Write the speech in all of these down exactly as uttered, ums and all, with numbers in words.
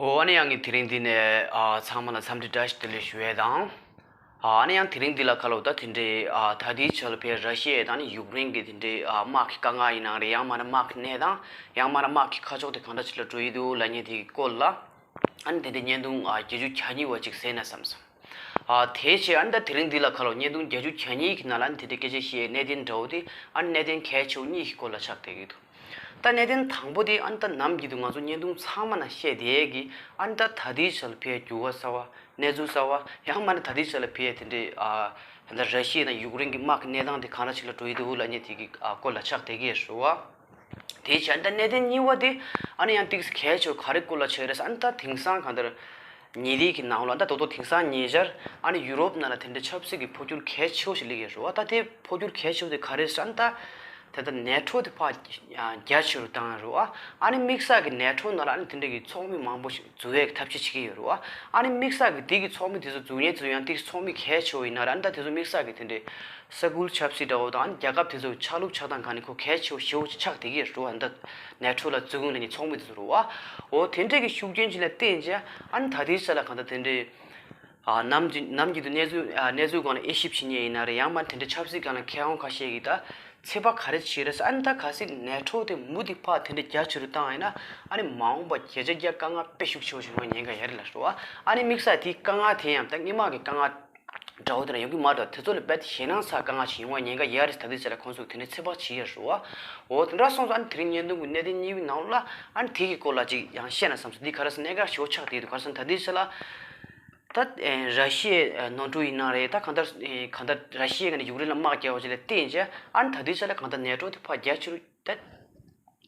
ཨོ་ཨ་ནི་ཡང་ངས་དེ་རིང་འདི་ནས་ཨ་ཚང་མ་ལ་འཚམས་འདྲི་བཀྲ་ཤིས་བདེ་ལེགས་ཞུ་ཡས་དང་། ཨ་ཨ་ནི་ཡང་དེ་རིང་འདི་ལ་ཁ་ལོ་ད་དེ་འདྲའི་ཨ་ད་ལྟའི་ཆ་ལ་ཕེ་ར་ཤི་ཡ་དང་ནི་ཡུཀ་རེན་གྱི་དེ་འདྲའི་ཨ་དམག་གི་དཀའ་ངལ་ཡིན་ནའང་རེད། ཡང་མ་ན་དམག་གི་གནས་སྟངས། ཡང་མ་ན་དམག་གི་ཁ་ཕྱོགས་དེ་གང་འདྲ་ཞིག་ལ་འགྲོ་ཡི་འདུག་ལབ་མཁན་དེ་གི་སྐོར་ལ། ཨ་ནི་དེ་འདྲའི་བརྙན་ཐུང་ཨ་བརྒྱད་ཅུ་གྱ་གཉིས་པ་ཅིག་གཟིགས་ན་བསམ་སོང་། ཨ་དེའི་ཕྱིར་ཨ་ནི་ད་དེ་རིང་འདི་ལ་ཁ་ལོ་བརྙན་ཐུང་བརྒྱད་ཅུ་གྱ་གཉིས་ཀྱི་ནང་ལ་ཨ་ནི་དེ་འདྲའི་སྐད་ཆ་བཤད་གནད་དོན་འདྲ་བོ་དེ་ཨ་ནི་གནད་དོན་གལ་ཆེ་བོ་གཉིས་ཀྱི་སྐོར་ལ་ཆགས་བསྡད་ཀྱི་འདུག་ད་གནད་དོན་དང་པོ་དེ་ཨ་ནི་ད་ནམ་རྒྱུན་དུ་ང་ཚོ་བརྙན་ཐུང་ཚང་མ་ན་བཤད་བསྡད་ཀྱི་ཨ་ནི་ད་ད་ལྟའི་ཆ་ལ་ཕེ་འགྱུར་བ་གསར་བ་གནས་ཚུལ་གསར་བ་ཡང་མ་ན་ད་ལྟའི་ཆ་ལ་ཕེ་དེ་འདྲའི་ཨ་ད་ལྟ་ར་ཤི་ཡ་དང་ཡུཀ་རེན་གྱི་དམག་གི་གནས་སྟངས་དེ་གང་འདྲ་ཞིག་ལ་འགྲོ་ཡི་འདུག་ལབ་མཁན་དེ་གི་ཨ་སྐོར་ལ་ཆགས་བསྡད་ཀྱི་ཡོད་རེད་བ། དེའི་ཕྱིར་ཨ་ནི་ད་གནད་དོན་གཉིས་པ་དེ་ཨ་ནི་ཡང་ཏིག་གལ་ཆེ་བ་ག་རེ་སྐོར་ལ་ཆགས་རེད་ཟེར་ཨ་ནི་ད་དེང་སང་གང་ལྟར་ཉེ་རིགས་ཀྱི་ནང་ལ་ད་དོ་དོ་དེང་སང་ཉེ་ཆར་ཨ་ནི་ཡུ་རོབ་ནང་ལ་དེ་འདྲའི་ཆབ་སྲིད་ཀྱི་འཕོ་འགྱུར་གལ་ཆེ་བོ་ཞིག་སླེབས་ཡོད་རེད་བ། ད་དེ་འཕོ་འགྱུར་གལ་ཆེ་བོ་དེ་ག་རེ་ཟེར་ཨ་ནི་ད་དེ་ལྟར་ནེ་ཊོ་དེ་ཕར་རྒྱ་ཆེ་རུ་བཏང་ཡོད་རེད་བ། ཨ་ནི་དམིགས་བསལ་གྱི་ནེ་ཊོ་ནང་ལ་ཨ་ནི་དེ་འདྲ་གི་ཚོགས་མི་མང་པོ་ཞིག་འཛུལ་བའི་ཐབས་ཤེས་བྱེད་ཀྱི་ཡོད་རེད་བ། ཨ་ནི་དམིགས་བསལ་གྱི་དེ་གི་ཚོགས་མི་དེ་ཚོ་འཛུལ་མཁན་དེ་ཚོ་ཡང་དེ་ཚོགས་མི་གལ་ཆེ་བོ་ཡིན་ན་ར་ཨ་ནི་ད་དེ་ཚོ་དམིགས་བསལ་གྱི་དེ་འདྲའི་ས་ཁུལ་ཆབ་སྲིད་འདྲ་བོ་དང་ཨ་ནི་རྒྱལ་ཁབ་དེ་ཚོ་ཆ་ལུགས་ཆགས་སྟངས་ག་ནས་ཁོ་གལ་ཆེ་བོ་ཞེ་བོ་ཅིག་ཆགས་བསྡད་ཀྱི་ཡོད་རེད་བ། ཨ་ནི་ད་ནེ་ཊོ་ལ་འཛུལ་དགོས་ནས་ནི་ཚོགས་མི་དེ་ཚོ་རེད་བ། འོ་དེ་འདྲའི་གི་ཤུགས་རྐྱེན་ཅིག་ལ་བརྟེན་བྱས་ཨ་ནི་ད་ལྟའི་ཆ་ལ་གང་ལྟར་དེ་འདྲའི། ཨ་ནམ་གྱི་ནམ་གྱི་དུས་གནས་ཚུལ་ཨ་གནས་ཚུལ་སྒང་ལ་དབྱེ་ཞིབ་བྱེད་མཁན་ཡིན་ན་རེད། ཡང་མ་དེ་འདྲའི་ཆབ་སྲིད་སྒང་ལ་མཁས་དབང་ཁ་ཤས་ཀྱིས་ད་ཚོད་དཔག་ག་རེ་བྱེད་རེད་ཟེར་ཨ་ནི་ད་གལ་སྲིད་ནེ་ཊོ་དེ་མུ་མཐུད་ཕར་དེ་འདྲ་རྒྱ་ཆེ་རུ་བཏང་ཡིན་ན་ཨ་ནི་མ་འོངས་པ་བརྒྱ་ཆ་བརྒྱ་དཀའ་ངལ་དཔེ་ཤུགས་ཆེ་བོ་ཞིག་ཡོང་བའི་ཉེན་ཁ་ཡོད་རེད་ལབ་རེད་བ། ཨ་ནི་དམིགས་བསལ་དེའི་དཀའ་ངལ་དེ་ཡང་ད་སྔོན་མ་གི་དཀའ་ངལ་འདྲ་བོ་དེ་འདྲ་ཡོང་གི་མ་རེད། དེ་ཚོ་ལས་རྦད་དེ་ཞེད་སྣང་ཚ་དཀའ་ངལ་ཞིག་ཡོང་བའི་ཉེན་ཁ་ཡོད་རེད། ད་ལྟའི་ཆ་ལ་ཁོང་ཚོས་དེ་འདྲའི་ཚོད་དཔག་བྱེད་ཡོད་རེད་བ། འོ་དེ་འདྲ་སོང་ཙང་ཨ་ནི་དེ་རིང་བརྙན་ཐུང་གི་གནད་དོན་གཉིས་པའི་ནང་ལ་ཨ་ནི་དེ་གི་སྐོར་ལ་ཅིག་ཡང་བཤད་ན་བསམ་སོང་། འདི་ག་རེ་ཟེར་གནད་འགག་ཞེ་བོ་ཆགས་བསྡད་འདུག་ག་རེ་ཟེར་ན་ད་ལྟའི་ཆ་ལ། ད་ཨེ་ར་ཤི་ཡའི་ནོར་འཁྲུལ་ཡིན་ན་རེད། ད་གང་ལྟར་ཨེ་གང་ལྟར་ར་ཤི་ཡས་ནས་ཡུཀ་རེན་ལ་དམག་རྒྱག་པ་ཅིག་ལ་བརྟེན་བྱས་ཨ་ནི་ད་ལྟའི་ཆ་ལ་གང་ལྟར་ནེ་ཊོ་དེ་ཕར་རྒྱ་ཆེ་རུ་ད་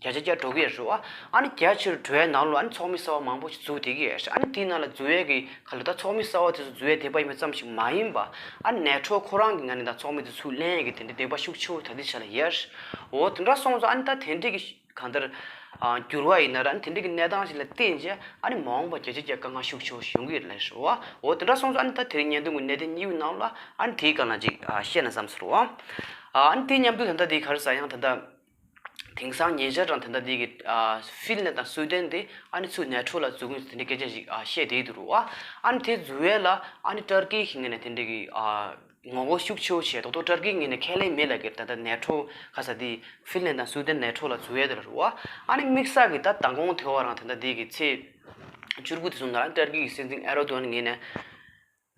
བརྒྱ་ཆ་བརྒྱ་འགྲོ་གི་ཡོད་རེད་བ། ཨ་ནི་རྒྱ་ཆེ་རུ་འགྲོ་བའི་ནང་ལོགས་ཨ་ནི་ཚོགས་མི་གསར་པ་མང་པོ་ཞིག་འཛུལ་བསྡད་ཀྱི་ཡོད་རེད། ཨ་ནི་དེའི་ནང་ལ་འཛུལ་ཡས་ཀྱི་ག་ལ་ད་ཚོགས་མི་གསར་པ་དེ་ཚོ་འཛུལ་ཡས་དད་པ་ཡིན་པ་ཙམ་ཞིག་མ་ཡིན་པ་ཨ་ནི་ནེ་ཊོ་ཁོ་རང་གི་ངོས་ནས་ད་ཚོགས་མི་དེ་ཚུར་ལེན་ཡས་ཀྱི་དེ་འདྲའི་དད་པ་ཤུགས་ཆེ་བོ་ད་ལྟའི་ཆ་ལ་ཡོད་རེད། འོ་དེ་འདྲ་སོང་ཙང་ཨ་ནི་ད་དེ་འདྲའི་གི་གང་ལྟར། ཨ་འགྱུར་བ་ཡིན་ན་ར་ཨ་ནི་དེ་འདྲ་གི་གནས་སྟངས་ཤིག་ལ་བརྟེན་བྱས་ཨ་ནི་མ་འོངས་པ་བརྒྱ་ཆ་བརྒྱ་དཀའ་ངལ་ཤུགས་ཆེ་བོ་ཞིག་ཡོང་གི་ཡོད་ལབ་རེད་བ། འོ་དེ་འདྲ་སོང་ཙང་ཨ་ནི་ད་དེ་རིང་བརྙན་ཐུང་གི་གནད་དོན་གཉིས་པའི་ནང་ལ་ཨ་ནི་དེའི་སྒང་ལ་ཅིག་ཨ་བཤད་ན་བསམ་སོང་རེད་བ། ཨ་ནི་དེ་མཉམ་དུ་ད་ལྟ་དེ་ག་རེ་ཟེར་ཡང་ད་ལྟ་དེང་སང་ཉེ་ཆར་རང་ད་ལྟ་དེ་གི་ཨ་ཧྥིན་ལན་དང་སུའུ་ཏན་དེ་ཨ་ནི་ཚུར་ནེ་ཊོ་ལ་འཛུལ་དགོས་ཟེར་དེ་འདྲའི་སྐད་ཆ་ཞིག་ཨ་བཤད་བསྡད་འདུག་རེད་བ། ཨ་ནི་དེ་འཛུལ་ཡས་ལ་ཨ་ནི་ཏར་ཀི་གི་ངོས་ནས་དེ་འདྲའི་གི་ཨ། ངོ་རྒོལ་ཤུགས་ཆེ་བོ་བྱས། ད་དུང་ཏར་ཀི་ངོས་ནས་ཁས་ལེན་མེད་ལབ་ཀྱི་རེད། ད་ལྟ་ནེ་ཊོ་ག་ས་དེ་ཧྥིན་ལན་དང་སུའུ་ཏན་ནེ་ཊོ་ལ་འཛུལ་ཡས་དེ་ལ་རེད་བ། ཨ་ནི་དམིགས་བསལ་གྱི་ད་མདང་དགོང་དེ་བ་རང་ད་ལྟ་འདི་གི་ཚེས་བཅུ་དགུ་དེ་ཚོ་ནང་ལ་ཏར་ཀི་གི་སྲིད་འཛིན་ཨེར་ཌོ་གྷན་ངོས་ནས་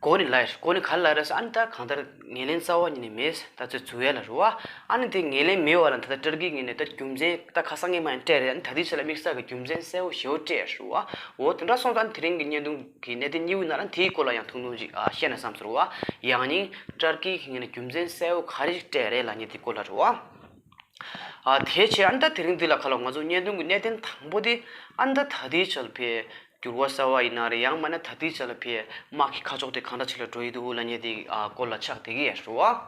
འགོ་ནས་ལབ་ཡོད། འགོ་ནས་ག་རེ་ལབ་རེད་ཟེར་ཨ་ནི་ད་གང་ལྟར་ངོས་ལེན་རྩ་བ་ཉིད་ནས་མེད། ད་ཚོད་འཛུལ་ཡས་ལ་རེད་བ། ཨ་ནི་དེ་ངོས་ལེན་མེད་བ་ལ་ད་ལྟ་ཏར་ཀི་ངོས་ནས་ད་རྒྱུ་མཚན་ད་ཁ་སང་ངས་མ་ཡིན་སྤྲད་རེད། ཨ་ནི་ད་ལྟའི་ཆ་ལ་དམིགས་བསལ་གྱི་རྒྱུ་མཚན་གསལ་བོ་ཞེ་བོ་སྤྲད་ཡོད་རེད་བ། འོ་དེ་འདྲ་སོང་ཙང་ཨ་ནི་དེ་རིང་གི་བརྙན་ཐུང་གི་གནད་དོན་གཉིས་པའི་ནང་ལ་དེའི་སྐོར་ལ་ཡང་ཐུང་ཐུང་ཅིག་ཨ་བཤད་ན་བསམ་སོང་བ། ཡང་སྙིང་ཏར་ཀི་གི་ངོས་ནས་རྒྱུ་མཚན་གསལ་བོ་ག་རེ་ཞིག་སྤྲད་རེད་ལབ་མཁན་དེའི་སྐོར་ལ་རེད་བ། ཨ་དེའི་ཕྱིར་ཨ་ནི་ད་དེ་རིང་འདི་ལ་ཁ་ལོ་ང་ཚོ་བརྙན་ཐུང་གི་གནད་དོན་དང་པོ་དེ་ཨ་ནི་ད་ད་ལྟའི་ཆ་ལ་ཕེ་འགྱུར་བ་གསར་བ་ཡིན་ན་རེད། ཡང་མིན་ན་ད་ལྟའི་ཆ་ལ་ཕེ་དམག་གི་ཁ་ཕྱོགས་དེ་གང་འདྲ་ཞིག་ལ་འགྲོ་ཡི་འདུག་ལབ་མཁན་དེའི་ཨ་སྐོར་ལ་ཆགས་བསྡད་ཀྱི་ཡོད་རེད་བ།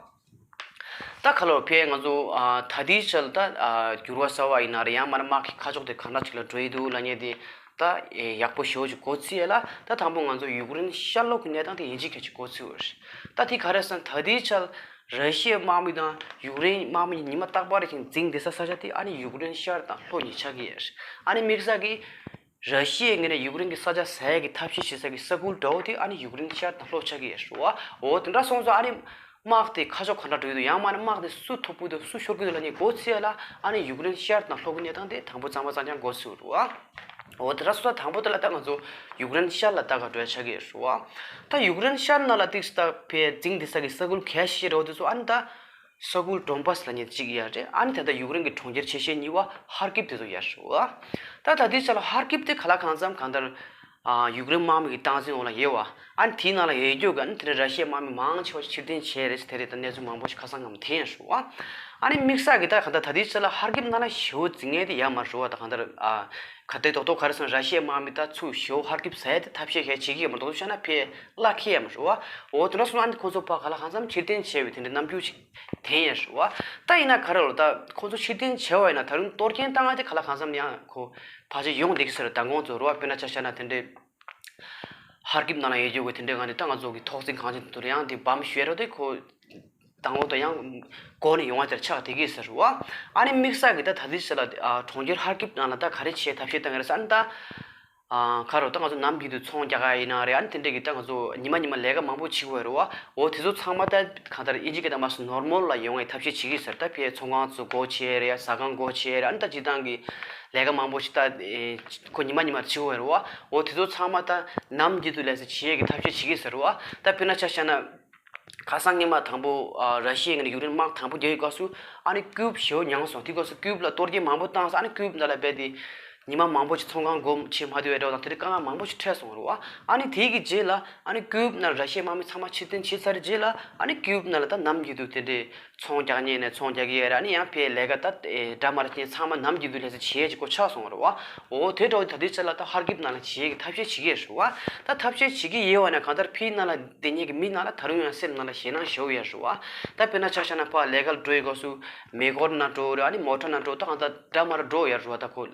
ད་ཁ་ལོ་ཕེ་ང་ཚོ་ཨ་ད་ལྟའི་ཆ་ལ་ད་ཨ་འགྱུར་བ་གསར་བ་ཡིན་ན་རེད། ཡང་མིན་ན་དམག་གི་ཁ་ཕྱོགས་དེ་གང་འདྲ་ཞིག་ལ་འགྲོ་ཡི་འདུག་ལབ་མཁན་དེ་ད་ཨེ་ཡག་པོ་ཞེ་པོ་ཅིག་གོ་ཚོད་ཡོད་ལ། ད་དང་པོ་ང་ཚོ་ཡུཀ་རེན་ཤར་ལྷོ་གི་གནས་སྟངས་དེ་ཡིན་གཅིག་མིན་གཅིག་གོ་ཚོད་ཡོད་རེད། ད་དེ་ག་རེ་ཟེར་ན་ད་ལྟའི་ཆ་ལ་ར་ཤི་ཡའི་དམག་མི་དང་ཡུཀ་རེན་དམག་མི་གཉིས་ཉི་མ་རྟག་པར་ཞིག་འཛིང་བསྡད་ས་ས་ཆ་དེ་ཨ་ནི་ཡུཀ་རེན་ཤར་དང་ལྷོ་གཉིས་ཆགས་ཀྱི་ཡོད་རེད། ཨ་ནི་དམིགས་བསལ་གྱི་ར་ཤི་ཡའི་ངོས་ནས་ཡུཀ་རེན་གྱི་ས་ཆ་ཟ་ཡས་ཀྱི་ཐབས་ཤེས་བྱེད་ས་ཀྱི་ས་ཁུལ་འདྲ་བོ་དེ་ཨ་ནི་ཡུཀ་རེན་ཤར་དང་ལྷོ་ཆགས་ཀྱི་ཡོད་རེད་བ། འོ་དེ་འདྲ་སོང་ཙང་ཨ་ནི་དམག་དེ་ཁ་ཕྱོགས་ག་འདྲ་འགྲོ་གི་འདུག་ཡང་མིན་ན་དམག་དེ་སུ་ཐོབ་ཀྱི་འདུག་སུ་ཤོར་གྱི་འདུག་ལབ་མཁན་གོ་ཚོད་ཡོད་ལ། ཨ་ནི་ཡུཀ་རེན་ཤར་དང་ལྷོ་གི་གནས་སྟངས་དེ་དང་པོ་གཙང་མ་གཙང་རྐྱང་གོ་ཚོད་ཡོད་རེད་བ། འོ་དེ་འདྲ་སོང་ཙང་དང་པོ་དེ་ལ་ད་ང་ཚོ་ཡུཀ་རེན་ཤར་ལ་ལྟ་ག་འགྲོ་ཡ་ཆགས་ཀྱི་ཡོད་རེད་བ། ད་ཡུཀ་རེན་ཤར་ནང་ལ་ཏིག་སི་ད་ཕེ་འཛིང་བསྡད་ས་ཀྱི་ས་ཁུལ་གལ་ཆེ་ཤོས་འདྲ་བོ་དེ་ཚོ་ཨ་ནི་ད། ས་ཁུལ་ཌོན་པཱས་ལབ་མཁན་གཅིག་ཡོད་རེད། ཨ་ནི་ད་ལྟ་ཡུཀ་རེན་གྱི་གྲོང་ཁྱེར་ཆེ་ཤོས་གཉིས་པ་ཧར་ཀིབ་དེ་ཚོ་ཡོད་རེད་བ། ད་ད་ལྟའི་ཆ་ལ་ཧར་ཀིབ་དེ་ག་ལ་གང་འཚམ་གང་ལྟར་ཨ་ཡུཀ་རེན་དམག་མི་གི་སྟངས་འཛིན་འོག་ལ་ཡོད་བ། ཨ་ནི་དེའི་ནང་ལ་ཡོད་རྒྱུ་གི་ཨ་ནི་དེ་འདྲ་ར་ཤི་ཡའི་དམག་མི་མང་ཆེ་བ་ཕྱིར་འཐེན་བྱས་རེད་ཟེར་དེ་རེད། ད་གནས་ཚུལ་མང་པོ་ཞིག་ཁ་སང་ངམ་ཐོན་ཡོད་རེད་བ། ཨ་ནི་དམིགས་བསལ་གྱི་ད་ག་ད་ད་ལྟའི་ཆ་ལ་ཧར་ཀིབ་ནང་ལ་ཞེ་པོ་འཛིང་མཁན་དེ་ཡོད་མ་རེད་བ། ད་གང་ལྟར་ཨ་ག་དེ་རྡོག་རྡོག་ག་རེ་ཟེར་ན་ར་ཤི་ཡའི་དམག་མི་ད་ཚུར་ཞེ་པོ་ཧར་ཀིབ་ཟ་ཡ་དེ་ཐབས་ཤེས་ག་བྱེད་ཀྱི་ཡོད་མ་རེད། རྡོག་རྡོག་བཤད་ན་ཕེ་གླ་འཁེལ་ཡོད་མ་རེད་བ། འོ་དེ་འདྲ་སོང་ན་ཨ་ནི་ཁོ་ཚོ་ཕར་ག་ལ་གང་འཚམ་ཕྱིར་འཐེན་བྱས་པའི་དེ་འདྲའི་རྣམ་འགྱུར་ཞིག་ཐོན་ཡོད་རེད་བ། ད་ཡིན་ན་ག་རེ་ལོ། ད་ཁོ་ཚོ་ཕྱིར་འཐེན་བྱས་པ་ཡིན་ན་ད་རུང་གཏོར་སྐྱོན་བཏང་ཡ་དེ་ག་ལ་གང་འཚམ་ཡང་ཁོ་ཕལ་ཆེར་ཡོང་བསྡད་ཀྱི་ཟེར། མདང་དགོང་ཚོ་རེད་བ། དཔེར་ན་ཆ་བཞག་ན་དེ་འདྲའི་ཧར་ཀིབ་ནང་ལ་ཡོད་རྒྱུ་གི་དེ་འདྲའི་ང་འདི་ད་ང་ཚོ་གི་ཐོག་བརྩེགས་གང་ཅི་དེ་ཚོ་ཡང་དེ་བམ་བཤུས་རོགས་དེ་ཁོ་མདང་དགོང་དུ་ཡང་སྒོ་ནས་ཡོང་བ་དེར་ཆགས་བསྡད་ཀྱི་ཟེར་བ། ཨ་ནི་དམིགས་བསལ་གྱི་ད་ད་ལྟའི་ཆ་ལ་ཨ་གྲོང་ཁྱེར་ཧར་ཀིབ་ནང་ལ་ད་ག་རེ་བྱས་ཐབས་ཤེས་བཏང་གི་རེད་ཟེར། ཨ་ནི་ད་ ཨ་ཁ་རོ་ད་ང་ཚོ་ནམ་རྒྱུན་དུ་ཚོང་རྒྱག་ག་ཡིན་ན་རེད། ཨ་ནི་དེ་འདྲས་ཀྱི་ད་ང་ཚོ་ཉི་མ་ཉི་མ་ལས་ཀ་མང་པོ་བྱེད་དགོས་རེད་བ། འོ་དེ་ཚོ་ཚང་མ་ད་གང་ལྟར་ཨིན་ཇི་སྐད་དང་མ་སོ་ནོར་མལ་ལ་ཡོང་བའི་ཐབས་ཤེས་བྱེད་ཀྱི་ཟེར། ད་ཕའི་ཚོང་ཁང་ཚོ་སྒོ་ཕྱེ་རེད། ཟ་ཁང་སྒོ་ཕྱེ་རེད། ཨ་ནི་ད་སྤྱིར་བཏང་གི་ལས་ཀ་མང་པོ་ཞིག་ད་ཁོ་ཉི་མ་ཉི་མར་བྱེད་དགོས་རེད་བ། འོ་དེ་ཚོ་ཚང་མ་ད་ནམ་རྒྱུན་དུ་ལས་ས་བྱེད་ཀྱི་ཐབས་ཤེས་བྱེད་ཀྱི་ཟེར་བ། ད་དཔེར་ན་ཆ་བཞག་ན། ཁ་སང་སྔོན་མ་དང་པོ་ཨ་ར་ཤི་ཡའི་ངོས་ནས་ཡུཀ་རེན་དམག་དང་པོ་རྒྱག་ཡོད་སྐབས་སུ། ཨ་ནི་ཀིའུབ་ཞེ་པོ་མྱངས་སོང་། དེ་སྐབས་སུ་ཀིའུབ་ལ་གཏོར་སྐྱོན་མང་པོ་བཏང་སོང་། ཨ་ནི་ཀིའུབ་ནང་ལ་རྦད་དེ་ཉི་མ་མང་པོ་ཞིག་ཚོང་ཁང་སྒོ་ཕྱེ་མ་ཐུབ་པའི་འདྲ་བོ་དང་དེ་འདྲའི་དཀའ་ངལ་མང་པོ་ཞིག་འཕྲད་སོང་རེད་བ། ཨ་ནི་དེ་གི་རྗེས་ལ་ཨ་ནི་ཀིའུབ་ནང་ར་ཤི་ཡའི་དམག་མི་ཚང་མ་ཕྱིར་འཐེན་བྱས་ཚར་རྗེས་ལ། ཨ་ནི་ཀིའུབ་ནང་ལ་ད་ནམ་རྒྱུན་དུ་དེ་འདྲའི་ཚོང་རྒྱག་མཁན་ནས་ཚོང་རྒྱག་གི་ཡོད་རེད། ཨ་ནི་ཡང་ཕའི་ལས་ཀ་ད་འདྲ་མ་འདྲ་ཅན་ཚང་མ་ནམ་རྒྱུན་དུ་ལས་ས་བྱེད་ཡས་ཀྱི་སྒོ་ཆགས་སོང་རེད་བ། འོ་དེ་འདྲ་བོ་ད་དེ་ཚོ་ལ་ད་ཧར་ཀིབ་ནང་ལ་བྱེད་ཡས་ཀྱི་ཐབས་ཤེས་བྱེད་ཀྱི་ཡོད་རེད་བ། ད་ཐབས་ཤེས་བྱེད་ཀྱི་ཡོད་བ་ན་གང་ལྟར་ཕའི་ནང་ལ་བསྡད་མཁན་གྱི་མི་ནང་ལ་ད་རུང་ཡང་སེམས་ནང་ལ་ཞེད་སྣང་ཞེ་པོ་ཡོད་རེད་བ། ད་དཔེར་ན་ཆ་བཞག་ན་ཕར་ལས་ཀ་ལ་འགྲོ་ཡི་སྐབས་སུ་མེ་འཁོར་ནང་འགྲོ་རེད། ཨ་ནི་མོ་ཊ་ནང་འགྲོ། ད་གང་ལྟར་འདྲ་མ་འདྲ་འགྲོ་ཡོད་རེད་བ། ད་ཁོ་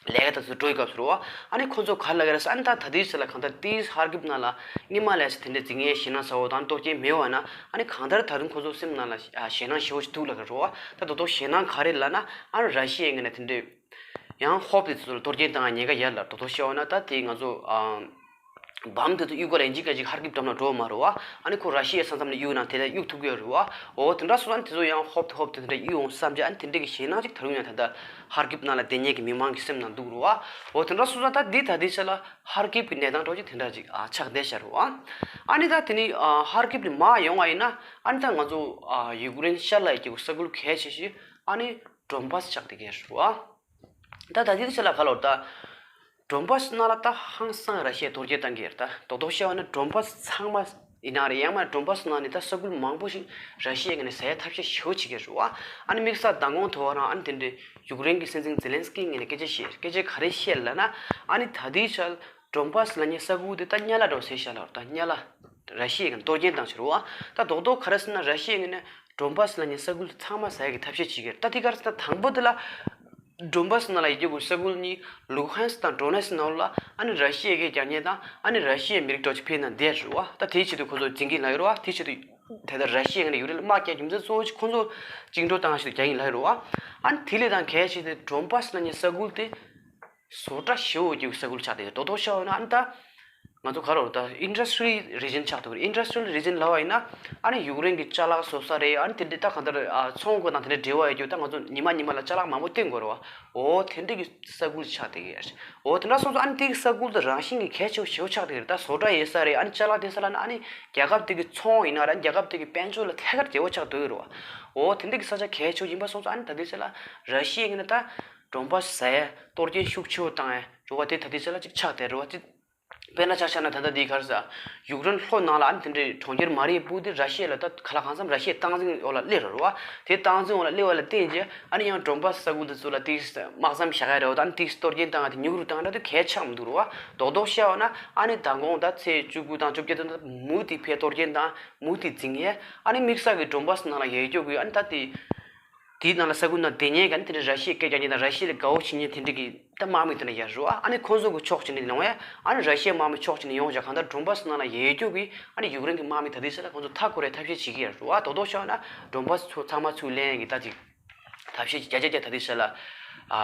ལས་ཀ་དེ་ཚོ་འགྲོ་ཡི་སྐབས་སུ་རེད་བ། ཨ་ནི་ཁོ་ཚོ་ག་རེ་ལབ་ཀྱི་རེད་ཟེར། ཨ་ནི་ད་ད་དུས་ཚོད་ལ་གང་ལྟར་དེའི་ཧར་ཀིབ་ནང་ལ་སྔོན་མ་ལས་ས་དེ་འདྲའི་འཛིང་ངན་ཞེད་སྣང་ཚ་བོ་དང་གཏོར་སྐྱོན་མེད་བ་ན། ཨ་ནི་གང་ལྟར་ད་རུང་ཁོ་ཚོ་སེམས་ནང་ལ་ཞེད་སྣང་ཞེ་པོ་ཞིག་འདུག་ལབ་ཀྱི་རེད་བ། ད་དོ་དོ་ཞེད་སྣང་ག་རེ་ལབ་ན། ཨ་ནི་ར་ཤི་ཡའི་ངོས་ནས་དེ་འདྲའི་ཡང་ཧོབ་དེ་ཚོ་ལ་གཏོར་སྐྱོན་བཏང་ཉེན་ཁ་ཡོད་ལ། དོ་དོ་བཤད་པ་ན་ད་དེ་ང་ཚོ་ཨ་བམ་དེ་ཚོ་གཡུག་ག་ལ་ཡིན་གཅིག་ག་གཅིག་ཧར་ཀིབ་འགྲམ་ལ་འགྲོ་མ་རེད་བ། ཨ་ནི་ཁོ་ར་ཤི་ཡའི་ས་མཚམས་ནས་གཡུག་ན་དེ་ལ་གཡུག་ཐུབ་ཀྱི་ཡོད་རེད་བ། འོ་དེ་འདྲ་སོང་ཙང་དེ་ཚོ་ཡང་ཧོབ་དེ་ཧོབ་དེ་དེ་འདྲ་གཡུག་འོང་བསམ་བྱས། ཨ་ནི་དེ་འདྲ་གི་ཞེད་སྣང་ཅིག་ད་རུང་ཡང་ད་ལྟ་ཧར་ཀིབ་ནང་ལ་བསྡད་མཁན་གྱི་མི་མང་གི་སེམས་ནང་འདུག་རེད་བ། འོ་དེ་འདྲ་སོང་ཙང་ད་འདི་ད་ལྟའི་ཆ་ལ་ཧར་ཀིབ་ཀྱི་གནས་སྟངས་འདྲ་ཅིག་དེ་འདྲ་ཅིག་ཨ་ཆགས་བསྡད་ཤག་རེད་བ། ཨ་ནི་ད་དེ་ནི་ཨ་ཧར་ཀིབ་ནས་མར་ཡོང་བ་ཡིན་ན། ཨ་ནི་ད་ང་ཚོ་ཨ་ཡུཀ་རེན་ཤར་ལ་ཡོད་ཀྱི་ས་ཁུལ་གལ་ཆེ་ཤོས་ཨ་ནི་ཌོན་བྷ་སི་ཆགས་བསྡད་ཀྱི་རེད་བ། ད་ད་ལྟའི་ཆ་ལ་ག་ལབ་ད། ཌོན་བྷ་སི་ནང་ལ་ད་ཧང་སང་ར་ཤི་ཡས་གཏོར་སྐྱོན་བཏང་གི་ཡོད་རེད། ད་རྡོག་རྡོག་བཤད་པ་ན་ཌོན་བྷ་སི་ཚང་མ་ཡིན་ན་རེད། ཡང་མ་ཌོན་བྷ་སི་ནང་ནས་ད་ས་ཁུལ་མང་པོ་ཞིག་ར་ཤི་ཡའི་ངོས་ནས་ཟ་ཡའི་ཐབས་ཤེས་ཞེ་པོ་བྱེད་ཀྱི་རེད་བ། ཨ་ནི་དམིགས་བསལ་མདང་དགོང་དེ་བ་རང་ཨ་ནི་དེ་འདྲའི་ཡུཀ་རེན་གྱི་སྲིད་འཛིན་ཛེ་ལན་སི་ཀི་ངོས་ནས་སྐད་ཆ་བཤད། སྐད་ཆ་ག་རེ་བཤད་ལབ་ན། ཨ་ནི་ད་ལྟའི་ཆར་ཌོན་བྷ་སི་ལབ་མཁན་ས་ཁུལ་དེ་ད་དམྱལ་བ་འདྲ་བོ་ཟེར་བཞག་ལབ་རེད། ད་དམྱལ་བ་ར་ཤི་ཡའི་ངོས་ནས་གཏོར་སྐྱོན་བཏང་བྱས་རེད་བ། ད་རྡོག་རྡོག་ག་རེ་ཟེར་ན་ར་ཤི་ཡའི་ངོས་ནས་ཌོན་བྷ་སི་ལབ་མཁན་ས་ཁུལ་དེ་ཚང་མ་ཟ་ཡ་གི་ཐབས་ཤེས་བྱེད་ཀྱི་རེད། ད་དེ་ག་རེ་ཟེར་ན་དང་པོ་དེ་ལ། ཌོན་བྷ་སི་ནང་ལ་ཡོད་རྒྱུ་གི་ས་ཁུལ་གཉིས་ལུ་ཧན་སི་དང་ཌོ་ནེ་སི་ནང་ལ་ཨ་ནི་ར་ཤི་ཡའི་སྐད་རྒྱག་མཁན་དང་ཨ་ནི་ར་ཤི་ཡའི་མི་རིགས་འདྲ་བོ་ཅིག་ཕེབས་ན་བསྡད་རེད་བ། ད་དེའི་ཆེད་དུ་ཁོ་ཚོ་འཛིང་གི་ལབ་ཡོད་རེད་བ། དེའི་ཆེད་དུ་དེ་ལྟར་ར་ཤི་ཡའི་ངོས་ནས་ཡུཀ་རེན་ལ་དམག་རྒྱག་རྒྱུ་མཚན་གཙོ་བོ་ཅིག་ཁོ་ཚོ་བཅིངས་འགྲོལ་བཏང་ཆེད་དུ་རྒྱག་གི་ཡིན་ལབ་ཡོད་རེད་བ། ཨ་ནི་དེ་ལས་དང་གལ་ཆེ་དེ་ཌོན་བྷ་སི་ལབ་མཁན་ས་ཁུལ་དེ་བཟོ་གྲྭ་ཞེ་པོ་ཡོད་རྒྱུ་གི་ས་ཁུལ་ཆགས་བསྡད་ཡོད། རྡོག་རྡོག་བཤད་པ་ན་ཨ་ནི་ད། ང་ཚོ་ག་རེ་ལབ་ད་ཨིན་ཌ་སི་ཊི་རི་ཡལ་རི་ཇན་ཆགས་འདུག་རེད། ཨིན་ཌ་སི་ཊི་རི་ཡལ་རི་ཇན་ལབ་པ་ཡིན་ན་ཨ་ནི་ཡུཀ་རེན་གྱི་ཅ་ལག་བཟོ་ས་རེད། ཨ་ནི་དེ་འདྲའི་ད་གང་ལྟར་ཨ་ཚོང་སྒོ་དང་དེ་འདྲའི་འབྲེལ་བ་ཡོད་རྒྱུ་ད་ང་ཚོ་ཉི་མ་ཉི་མ་ལ་ཅ་ལག་མང་པོ་སྟོན་དགོས་རེད་བ། འོ་དེ་འདྲའི་གི་ས་ཁུལ་ཆགས་བསྡད་ཀྱི་ཡོད་རེད། འོ་དེ་འདྲ་སོང་ཙང་ཨ་ནི་དེ་གི་ས་ཁུལ་དེ་རང་བཞིན་གྱིས་གལ་ཆེ་བོ་ཞེ་པོ་ཆགས་བསྡད་ཀྱི་རེད། ད་བཟོ་གྲྭ་ཡོད་ས་རེད། ཨ་ནི་ཅ་ལག་སྟེར་ས་ལབ་ན་ཨ་ནི་རྒྱལ་ཁབ་དེ་གི་ཚོང་ཡིན་ན་རེད། རྒྱལ་ཁབ་དེ་གི་དཔལ་འབྱོར་ལ་ཐད་ཀར་འབྲེལ་བ་ཆགས་བསྡད་ཀྱི་རེད་བ། འོ་དེ་འདྲའི་གི་ས་ཆ་གལ་ཆེ་བོ་ཡིན་པ་སོང་ཙང་ཨ་ནི་ད་དེ་ཚོ་ལ་ར་ཤི་ཡའི་ངོས་ནས་ད་ཌོན་བྷ་སི་ཟ་ཡ་གཏོར་སྐྱོན་ཤུགས་ཆེ་བོ་བཏང་ཡ་འགྲོ་བ་དེ་ད་དེ་ཚོ་ལ་ཅིག་ཆགས་བསྡད་རེད་བ། དཔེར་ན་ཆ་བཞག་ན་ད་ལྟ་འདི་ག་རེ་ཟེར། ཡུཀ་རེན་ལྷོ་ནང་ལ་ཨ་ནི་དེ་འདྲའི་གྲོང་ཁྱེར་མ་རི་ཡུ་པུལ་དེ་ར་ཤི་ཡ་ལ་ད་ག་ལ་གང་འཚམ་ར་ཤི་ཡའི་སྟངས་འཛིན་འོག་ལ་སླེབས་རེད་བ། དེ་སྟངས་འཛིན་འོག་ལ་སླེབས་པ་ལ་བརྟེན་རྗེས་ཨ་ནི་ཡང་ཌོན་བྷ་སི་ས་ཁུལ་དེ་ཚོ་ལ་དེ་དམག་མཚམས་བཞག་ཡ་རེད་བ། ད་ཨ་ནི་དེ་གཏོར་སྐྱོན་བཏང་ཡ་དེ་མྱུར་རུ་བཏང་ཡ་འདྲ་དེ་གལ་ཆགས་མི་འདུག་རེད་བ། རྡོག་རྡོག་བཤད་པ་ན་ཨ་ནི་མདང་དགོང་ད་ཚེས་བཅུ་དགུ་དང་བཅོ་བརྒྱད་དེ་ད་མུ་མཐུད་ཕར་གཏོར་སྐྱོན་དང་མུ་མཐུད་འཛིང་ཡ། ཨ་ནི་དམིགས་བསལ་གྱི་ཌོན་བྷ་སི་ནང་ལ་ཡོད་རྒྱུ་གི་ཨ་ནི་ད་དེ། དེའི་ནང་ལ་ས་ཁུལ་ནང་བསྡད་མཁན་གྱི་ཨ་ནི་དེ་འདྲའི་ར་ཤི་ཡའི་སྐད་རྒྱག་མཁན་དང་ར་ཤི་ཡ་ལ་དགའ་བོ་བྱེད་མཁན་དེ་འདྲ་གི་ད་དམག་མི་དེ་འདྲ་ཡོད་རེད་བ། ཨ་ནི་ཁོང་ཚོ་གི་ཕྱོགས་གཅིག་ནས་ཡོང་ཡ། ཨ་ནི་ར་ཤི་ཡའི་དམག་མི་ཕྱོགས་གཅིག་ནས་ཡོང་བྱས་གང་ལྟར་ཌོན་བྷ་སི་ནང་ལ་ཡོད་རྒྱུ་གི་ཨ་ནི་ཡུཀ་རེན་གྱི་དམག་མི་ད་ལྟའི་ཆ་ལ་ཁོང་ཚོ་མཐའ་འཁོར་ཡའི་ཐབས་ཤེས་བྱེད་ཀྱི་ཡོད་རེད་བ། རྡོག་རྡོག་བཤད་ན་ཌོན་བྷ་སི་ཚོ་ཚང་མ་ཚུར་ལེན་ཡ་གི་ད་ཅིག་ཐབས་ཤེས་ཅིག་བརྒྱ་ཆ་བརྒྱ་ད་ལྟའི་ཆ་ལ་ཨ་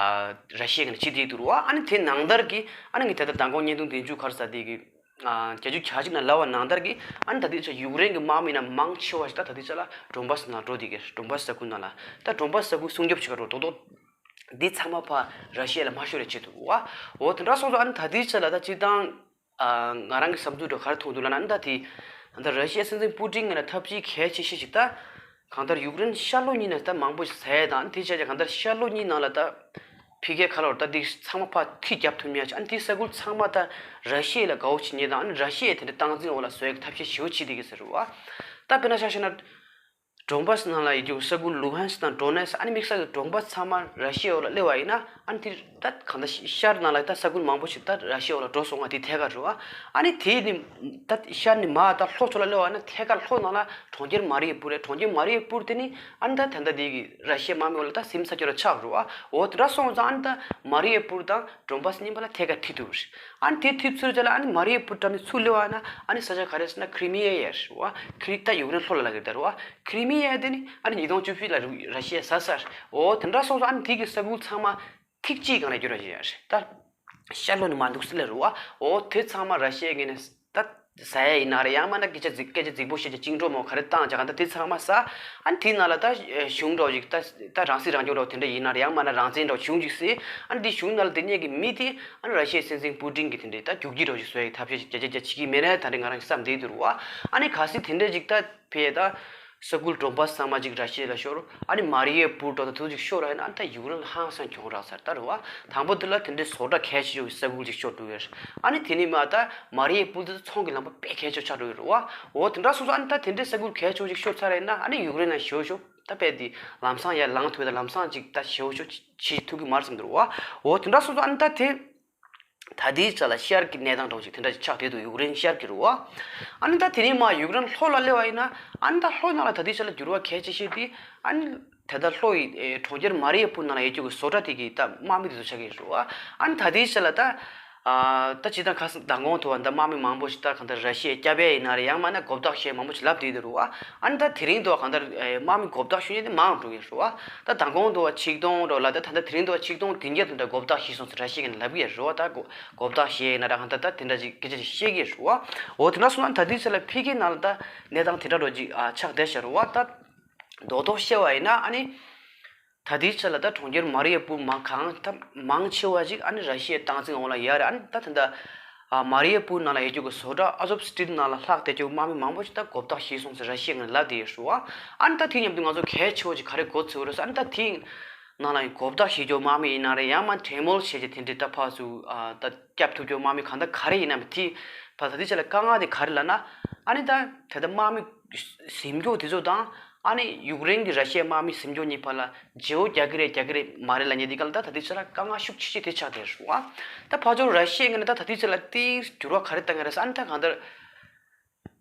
ར་ཤི་ཡ་གི་ནས་བྱེད་བསྡད་འདུག་རེད་བ། ཨ་ནི་དེ་ནང་ལྟར་གྱི་ཨ་ནི་ངས་ད་ལྟ་མདང་དགོང་བརྙན་ཐུང་དེ་མཇུག་ག་རེ་ཟེར་དེ་གི་ཨ་བརྒྱད་ཅུ་གྱ་གཅིག་ནང་ལབ་པ་ནང་ལྟར་གྱི་ཨ་ནི་ད་ལྟའི་ཆ་ཡུཀ་རེན་གྱི་དམག་མི་ན་མང་ཆེ་བ་ཞིག་ད་ད་ལྟའི་ཆ་ལ་ཌོན་བྷ་སི་ནང་འགྲོ་བསྡད་ཀྱི་རེད། ཌོན་བྷ་སི་ས་ཁུལ་ནང་ལ་ད་ཌོན་བྷ་སི་ས་ཁུལ་སྲུང་སྐྱོབ་བྱེད་ཀྱི་རེད། རྡོག་རྡོག་འདི་ཚང་མ་ཕར་ར་ཤི་ཡ་ལ་མ་ཤོར་ཡ་ཆེད་དུ་བ། འོ་དེ་འདྲ་སོང་ཙང་ཨ་ནི་ད་ལྟའི་ཆ་ལ་ད་སྤྱིར་བཏང་ཨ་ང་རང་གི་བསམ་ཚུལ་འདྲ་ག་རེ་མཐོང་འདུག་ལབ་ན་ཨ་ནི་ད་དེ་ད་ལྟ་ར་ཤི་ཡའི་སྲིད་འཛིན་པུ་ཏིན་ངོས་ནས་ཐབས་ཇུས་གལ་ཆེ་ཤོས་ཤིག་ད་གང་ལྟར་ཡུཀ་རེན་ཤར་ལྷོ་གཉིས་ནས་ད་མང་པོ་ཞིག་ཟ་ཡ་དང་ཨ་ནི་དེ་བྱས་ཀྱང་གང་ལྟར་ཤར་ལྷོ་གཉིས་ནང་ལ་ད། ཕི་གེ་ཁ་ལོར་ད་འདི་ཚང་མ་ཕར་མཐིལ་རྒྱབ་ཐུབ་མེད་ཅིག་ཨ་ནི་འདི་ས་ཁུལ་ཚང་མ་ད་ར་ཤི་ཡ་ལ་དགའ་བོ་བྱེད་མཁན་དང་ཨ་ནི་ར་ཤི་ཡས་དེ་འདྲ་སྟངས་འཛིན་འོག་ལ་བཟོ་ཡག་གི་ཐབས་ཤེས་ཞེ་པོ་བྱེད་བསྡད་ཀྱི་ཟེར་བ། ད་དཔེར་ན་ཆ་བཞག་ན། ཌོན་བྷ་སི་ནང་ལ་ཡོད་རྒྱུ་ས་ཁུལ་ལུ་ཧན་སི་དང་ཌོ་ནེ་སི་ཨ་ནི་དམིགས་བསལ་གྱི་ཌོན་བྷ་སི་ཚང་མ་ར་ཤི་ཡའི་འོག་ལ་སླེབས་པ་ཡིན་ན་ཨ་ནི་འདི་ད་གང་ལྟར་ཤར་ནང་ལ་ད་ས་ཁུལ་མང་པོ་ཞིག་ད་ར་ཤི་ཡའི་འོག་ལ་འགྲོ་སོང་བ་དེ་ཐད་ཀར་རེད་བ། ཨ་ནི་དེ་ནི་ད་ཤར་ནས་མར་ད་ལྷོ་ཕྱོགས་ལ་སླེབས་པ་ན་ཐད་ཀར་ལྷོ་ནང་ལ་གྲོང་ཁྱེར་མ་རི་ཡུ་པུར་རེད། གྲོང་ཁྱེར་མ་རི་ཡུ་པུར་དེ་ནི་ཨ་ནི་ད་ད་ལྟ་འདི་གི་ར་ཤི་ཡའི་དམག་མི་འོག་ལ་ད་ཟིན་ས་ཁྱོད་ར་ཆགས་རེད་བ། འོ་དེ་འདྲ་སོང་ཙང་ཨ་ནི་ད་མ་རི་ཡུ་པུར་དང་ཌོན་བྷ་སི་གཉིས་པོ་ལ་ཐད་ཀར་མཐུད་ཐུབ་རེད། ཨ་ནི་དེ་མཐུད་ཚུལ་དེ་ལ་ཨ་ནི་མ་རི་ཡུ་པུར་འགྲམ་ནས་ཚུར་སླེབས་པ་ན་ཨ་ནི་ས་ཆ་ག་རེ་ཟེར་ན་ཁི་རི་མི་ཡ་ཡ་རེད་བ། ཁི་རི་ད་ཡུཀ་རེན་ལྷོ་ལ་ལབ་ཀྱི་ད་རེད་བ། ཁི་རི་མི་ཡ་དེ་ནི་ཨ་ནི་ཉིས་སྟོང་བཅུ་བཞི་ལ་རུ་ར་ཤི་ཡས་ཟ་ས་རེད། འོ་དེ་འདྲ་སོང་ཙང་ཨ་ནི་དེ་གི་ས་ཁུལ་ཚང་མ་ཐིག་གཅིག་སྒང་ལ་འགྱུར་བ་ཞིག་ཡ་རེད་ད། ཤར་ལྷོ་ནས་མར་འདུག་སེ་སླེབས་རེད་བ། འོ་དེ་ཚང་མ་ར་ཤི་ཡའི་ངོས་ནས་ད་ཟ་ཡ་ཡིན་ན་རེད། ཡང་མིན་ན་སྐད་ཆ་རྫིག་སྐད་ཆ་རྫིག་པོ་བཤད་ཀྱི་བཅིངས་འགྲོལ་མོ་ག་རེ་བཏང་བྱ་ག་ད་དེ་ཚང་མ་ཟ། ཨ་ནི་དེའི་ནང་ལ་ད་གཞུང་འདྲ་བོ་ཞིག་ད་ད་རང་སྲིད་རང་སྐྱོང་འདྲ་བོ་དེ་འདྲ་ཡིན་ན་རེད། ཡང་མིན་ན་རང་བཙན་འདྲ་བོ་གཞུང་ཅིག་སྲིད། ཨ་ནི་དེ་གཞུང་ནང་ལ་དེ་གཉིས་ཀྱི་མི་དེ་ཨ་ནི་ར་ཤི་ཡའི་སྲིད་འཛིན་པུ་ཏིན་གྱི་དེ་འདྲའི་ད་རྒྱུག་ཁྱི་འདྲ་བོ་ཞིག་བཟོ་ཡ་གི་ཐབས་ཤེས་ཤིག་བྱེད་བྱེད་བྱེད་བྱེད་ཀྱི་མེད་ན་ད་རེས་ང་རང་བསམ་བསྡད་འདུག་རེད་བ། ཨ་ནི་གལ་སྲིད་དེ་འདྲ་ཅིག་ད་ཕེ་ད། ས་ཁུལ་གྲོང་པ་ཚང་མ་ཅིག་ར་ཤི་ཡ་ལ་ཤོར། ཨ་ནི་མ་རི་ཡེ་པུར་འགྲོ་དང་དུ་ཅིག་ཤོར་བ་ཡིན་ན་ཨ་ནི་ད་ཡུཀ་རེན་ལ་ཧང་སང་གྱོང་རག་ས་རེད་ད་རེད་བ། དང་པོ་དེ་ལ་དེ་འདྲའི་བཟོ་གྲྭ་གལ་ཆེ་ཤོས་ཀྱི་ས་ཁུལ་ཅིག་ཤོར་འགྲོ་ཡོད་རེད། ཨ་ནི་དེ་ནས་མ་ད་མ་རི་ཡེ་པུར་དེ་ཚོང་གི་ལམ་པ་དཔེ་གལ་ཆེ་ཆགས་འགྲོ་ཡོད་རེད་བ། འོ་དེ་འདྲ་སོང་ཙང་ཨ་ནི་ད་དེ་འདྲའི་ས་ཁུལ་གལ་ཆེ་ཤོས་ཅིག་ཤོར་ཚར་ཡིན་ན་ཨ་ནི་ཡུཀ་རེན་ལ་ཞེ་པོ་ཞེ་པོ་ད་དཔེ་དེ་ལམ་སང་ཡར་ལངས་ཐུབ་ཡ་ད་ལམ་སང་ཅིག་ད་ཞེ་པོ་ཞེ་པོ་བྱེད་ཐུབ་ཀྱི་མ་རེད་བསམ་འདུག་རེད་བ། འོ་དེ་འདྲ་སོང་ཙང་ཨ་ནི་ད་དེ། ད་ལྟའི་ཆ་ལ་ཤར་གྱི་གནས་སྟངས་འདྲ་བོ་ཞིག་དེ་འདྲ་ཞིག་ཆགས་བསྡད་འདུག་ཡུཀ་རེན་ཤར་གྱི་རེད་བ། ཨ་ནི་ད་དེ་རིང་མ་ཡུཀ་རེན་ལྷོ་ལ་སླེབས་པ་ཡིན་ན་ཨ་ནི་ད་ལྷོ་ནང་ལ་ད་ལྟའི་ཆ་ལ་འགྱུར་བ་གལ་ཆེ་ཤོས་དེ་ཨ་ནི་ད་ལྟ་ལྷོ་ཡི་ཨེ་གྲོང་ཁྱེར་མ་རི་ཡ་པུར་ནང་ལ་ཡོད་རྒྱུ་གི་བཟོ་གྲྭ་དེ་གི་ད་དམག་མི་དེ་ཚོ་ཆགས་ཀྱི་རེད་བ། ཨ་ནི་ད་ལྟའི་ཆ་ལ་ད་ཨ་ད་སྤྱིར་བཏང་ཁ་སང་མདང་དགོང་དུ་བ་ད་དམག་མི་མང་པོ་ཞིག་ད་གང་ལྟར་ར་ཤི་ཡའི་སྐྱབས་ཡས་ཡིན་ན་རེད། ཡང་མིན་ན་མགོ་བཏགས་བྱས་མང་པོ་ཞིག་ལབ་བསྡད་ཡོད་རེད་བ། ཨ་ནི་ད་དེ་རིང་དུ་བ་གང་ལྟར་ཨེ་དམག་མི་མགོ་བཏགས་ཞུ་མཁན་དེ་མང་རུ་འགྲོ་གི་རེད་བ། ད་མདང་དགོང་དུ་བ་ཆིག་སྟོང་རོ་ལ་ད་ད་ལྟ་དེ་རིང་དུ་བ་ཆིག་སྟོང་བདུན་བརྒྱ་དེ་འདྲ་མགོ་བཏགས་ཤི་སོང་ཟེར་ར་ཤི་ཡ་ནས་ལབ་ཀྱི་རེད་བ། ད་མགོ་མགོ་བཏགས་ཤི་ཡ་ཡིན་ན་ར་གང་ལྟར་ད་དེ་འདྲ་ཅིག་སྐད་ཆ་ཅིག་བཤད་ཀྱི་རེད་བ། འོ་དེ་འདྲ་སོང་ན་ད་ལྟའི་ཆ་ལ་ཕ་གིའི་ནང་ལ་ད་གནས་སྟངས་དེ་འདྲ་འགྲོ་ཅིག་ཨ་ཆགས་བསྡད་ཤག་རེད་བ། ད་རྡོག་རྡོག་བཤད་པ་ཡིན་ན་ཨ་ནི་ད་ལྟའི་ཆ་ལ་ད་གྲོང་ཁྱེར་མ་རི་ཡ་པུར་མང་གང་ད་མང་ཆེ་བ་ཅིག་ཨ་ནི་ར་ཤི་ཡའི་སྟངས་འཛིན་འོག་ལ་ཡོད་རེད། ཨ་ནི་ད་ད་ལྟ་ཨ་མ་རི་ཡ་པུར་ནང་ལ་ཡོད་རྒྱུ་གི་བཟོ་གྲྭ་ཨ་ཛོབ་སི་ཊི་རི་ནང་ལ་ལྷག་བསྡད་རྒྱུ་དམག་མི་མང་པོ་ཞིག་ད་མགོ་བཏགས་ཤི་སོང་ཟེར་ར་ཤི་ཡ་ངོས་ལབ་བསྡད་ཡོད་རེད་བ། ཨ་ནི་ད་དེ་མཉམ་དུ་ང་ཚོ་གལ་ཆེ་བོ་ཅིག་ག་རེ་གོ་ཚོད་རེད་ཟེར། ཨ་ནི་ད་དེ་ནང་ལ་མགོ་བཏགས་ཤི་རྒྱུ་དམག་མི་ཡིན་ན་རེད། ཡང་མ་གྲོས་མོལ་བྱས་རྗེས་དེ་འདྲའི་ད་ཕར་ཚུར་ཨ་ད་སྐྱབས་ཐུབ་རྒྱུ་དམག་མི་གང་ད་ག་རེ་ཡིན་ན་མི་དེ་ཕར་ད་དེ་ཆ་ལ་དཀའ་ངལ་དེ་ག་རེ་ལབ་ན། ཨ་ནི་ད་ད་ལྟ་དམག་མི་ཟིན་རྒྱུ་དེ་ཚོ་དང་ཨ་ནི་ཡུཀ་རེན་གྱི་ར་ཤི་ཡའི་དམག་མི་ཟིན་རྒྱུ་གཉིས་བར་ལ་བརྗེ་པོ་རྒྱག་གི་རེད་རྒྱག་གི་རེད་མ་རེད་ལབ་མཁན་དེ་ག་ལ་ད་ད་ལྟའི་ཆ་ལ་དཀའ་ངལ་ཤུགས་ཆེ་ཤོས་དེ་ཆགས་བསྡད་རེད་བ། ད་ཕར་ཕྱོགས་ར་ཤི་ཡའི་ངོས་ནས་ད་ད་ལྟའི་ཆ་ལ་དེ་འགྱུར་བ་ག་རེ་བཏང་གི་རེད་ཟེར། ཨ་ནི་ད་གང་ལྟར་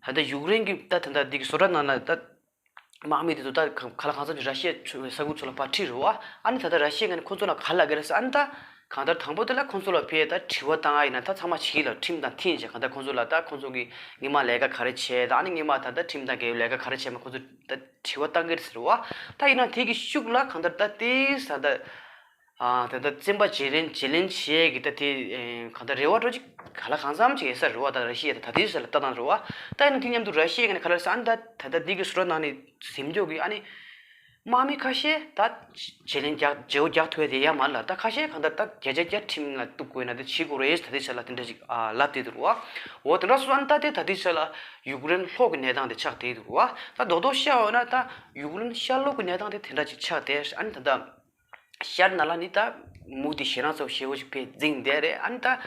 ད་ལྟ་ཡུཀ་རེན་གྱི་ད་ད་ལྟ་འདི་གི་བཟོ་གྲྭ་ནང་ལ་ད་དམག་མི་དེ་ཚོ་ད་ག་ག་ལ་གང་འཚམ་ཞིག་ར་ཤི་ཡའི་ཆོས་ས་ཁུལ་ཚོ་ལ་ཕར་ཁྲིད་རེད་བ། ཨ་ནི་ད་ལྟ་ར་ཤི་ཡའི་ངོས་ནས་ཁོང་ཚོ་ལ་ག་རེ་ལབ་ཀྱི་རེད་ཟེར། ཨ་ནི་ད་གང་ལྟར་དང་པོ་དེ་ལ་ཁོང་ཚོ་ལ་ཕར་ད་དྲི་བ་བཏང་ཡ་ཡིན་ན་ད་ཚང་མ་བྱེད་ཀྱི་ལ་ཁྲིམས་དང་མཐུན་བྱས་གང་ལྟར་ཁོང་ཚོ་ལ་ད་ཁོང་ཚོ་གི་སྔོན་མ་ལས་ཀ་ག་རེ་བྱས་ད་ཨ་ནི་སྔོན་མ་ད་ལྟ་ཁྲིམས་དང་འགལ་བའི་ལས་ཀ་ག་རེ་བྱས་མ་ཁོང་ཚོ་ད་དྲི་བ་བཏང་གི་རེད་ཟེར་བ། ད་ཡིན་ན་དེ་གི་ཤུགས་ལ་གང་ལྟར་ད་དེ་ས་ད། ཨ་ད་ལྟ་བཙན་པ་བརྗེ་ལེན་བརྗེ་ལེན་བྱེད་ཀྱི་ད་དེ་ཨེ་གང་ལྟར་རེ་བ་འདྲ་ཅིག་ག་ལ་གང་འཚམ་ཅིག་ཡོད་ས་རེད་བ། ད་ར་ཤི་ཡ་ད་ད་ལྟའི་ཆ་ལ་ལྟ་སྟངས་རེད་བ། ད་ཡིན་ན་དེ་མཉམ་དུ་ར་ཤི་ཡའི་ངོས་ནས་ག་ལ་ཟེར་ཨ་ནི་ད་ད་ལྟ་འདི་གི་བཟོ་གྲྭ་ནང་ནས་ཟིན་རྒྱུ་གི་ཨ་ནི་དམག་མི་ཁ་ཤས་ད་བརྗེ་ལེན་རྒྱག་བརྗེ་པོ་རྒྱག་ཐུབ་ཡ་དེ་ཡོད་མ་རེད་ལ། ད་ཁ་ཤས་གང་ལྟར་ད་བརྒྱ་ཆ་བརྒྱ་ཁྲིམས་ལ་གཏུག་དགོས་ན་དེ་བྱེད་དགོས་རེད་ད་ལྟའི་ཆ་ལ་དེ་འདྲ་ཅིག་ཨ་ལབ་བསྡད་འདུག་རེད་བ། འོ་དེ་འདྲ་སོང་ཙང་ད་དེ་ད་ལྟའི་ཆ་ལ་ཡུཀ་རེན་ལྷོ་གི་གནས་སྟངས་དེ་ཆགས་བསྡད་འདུག་རེད་བ། ད་རྡོག་རྡོག་བཤད་པ་ཡིན་ན་ད་ཡུཀ་རེན་ཤར་ལྷོ་གི་གནས་སྟངས་དེ་དེ་འདྲ་ཅིག་ཆགས་བསྡད། ཨ་ནི་ད་ལྟ། ཤར་ནང་ལ་ནི་ད་མུ་མཐུད་ཞེད་སྣང་ཚ་པོ་ཞེ་པོ་ཞིག་དཔེ་འཛིངས་བསྡད་རེད། ཨ་ནི་ད་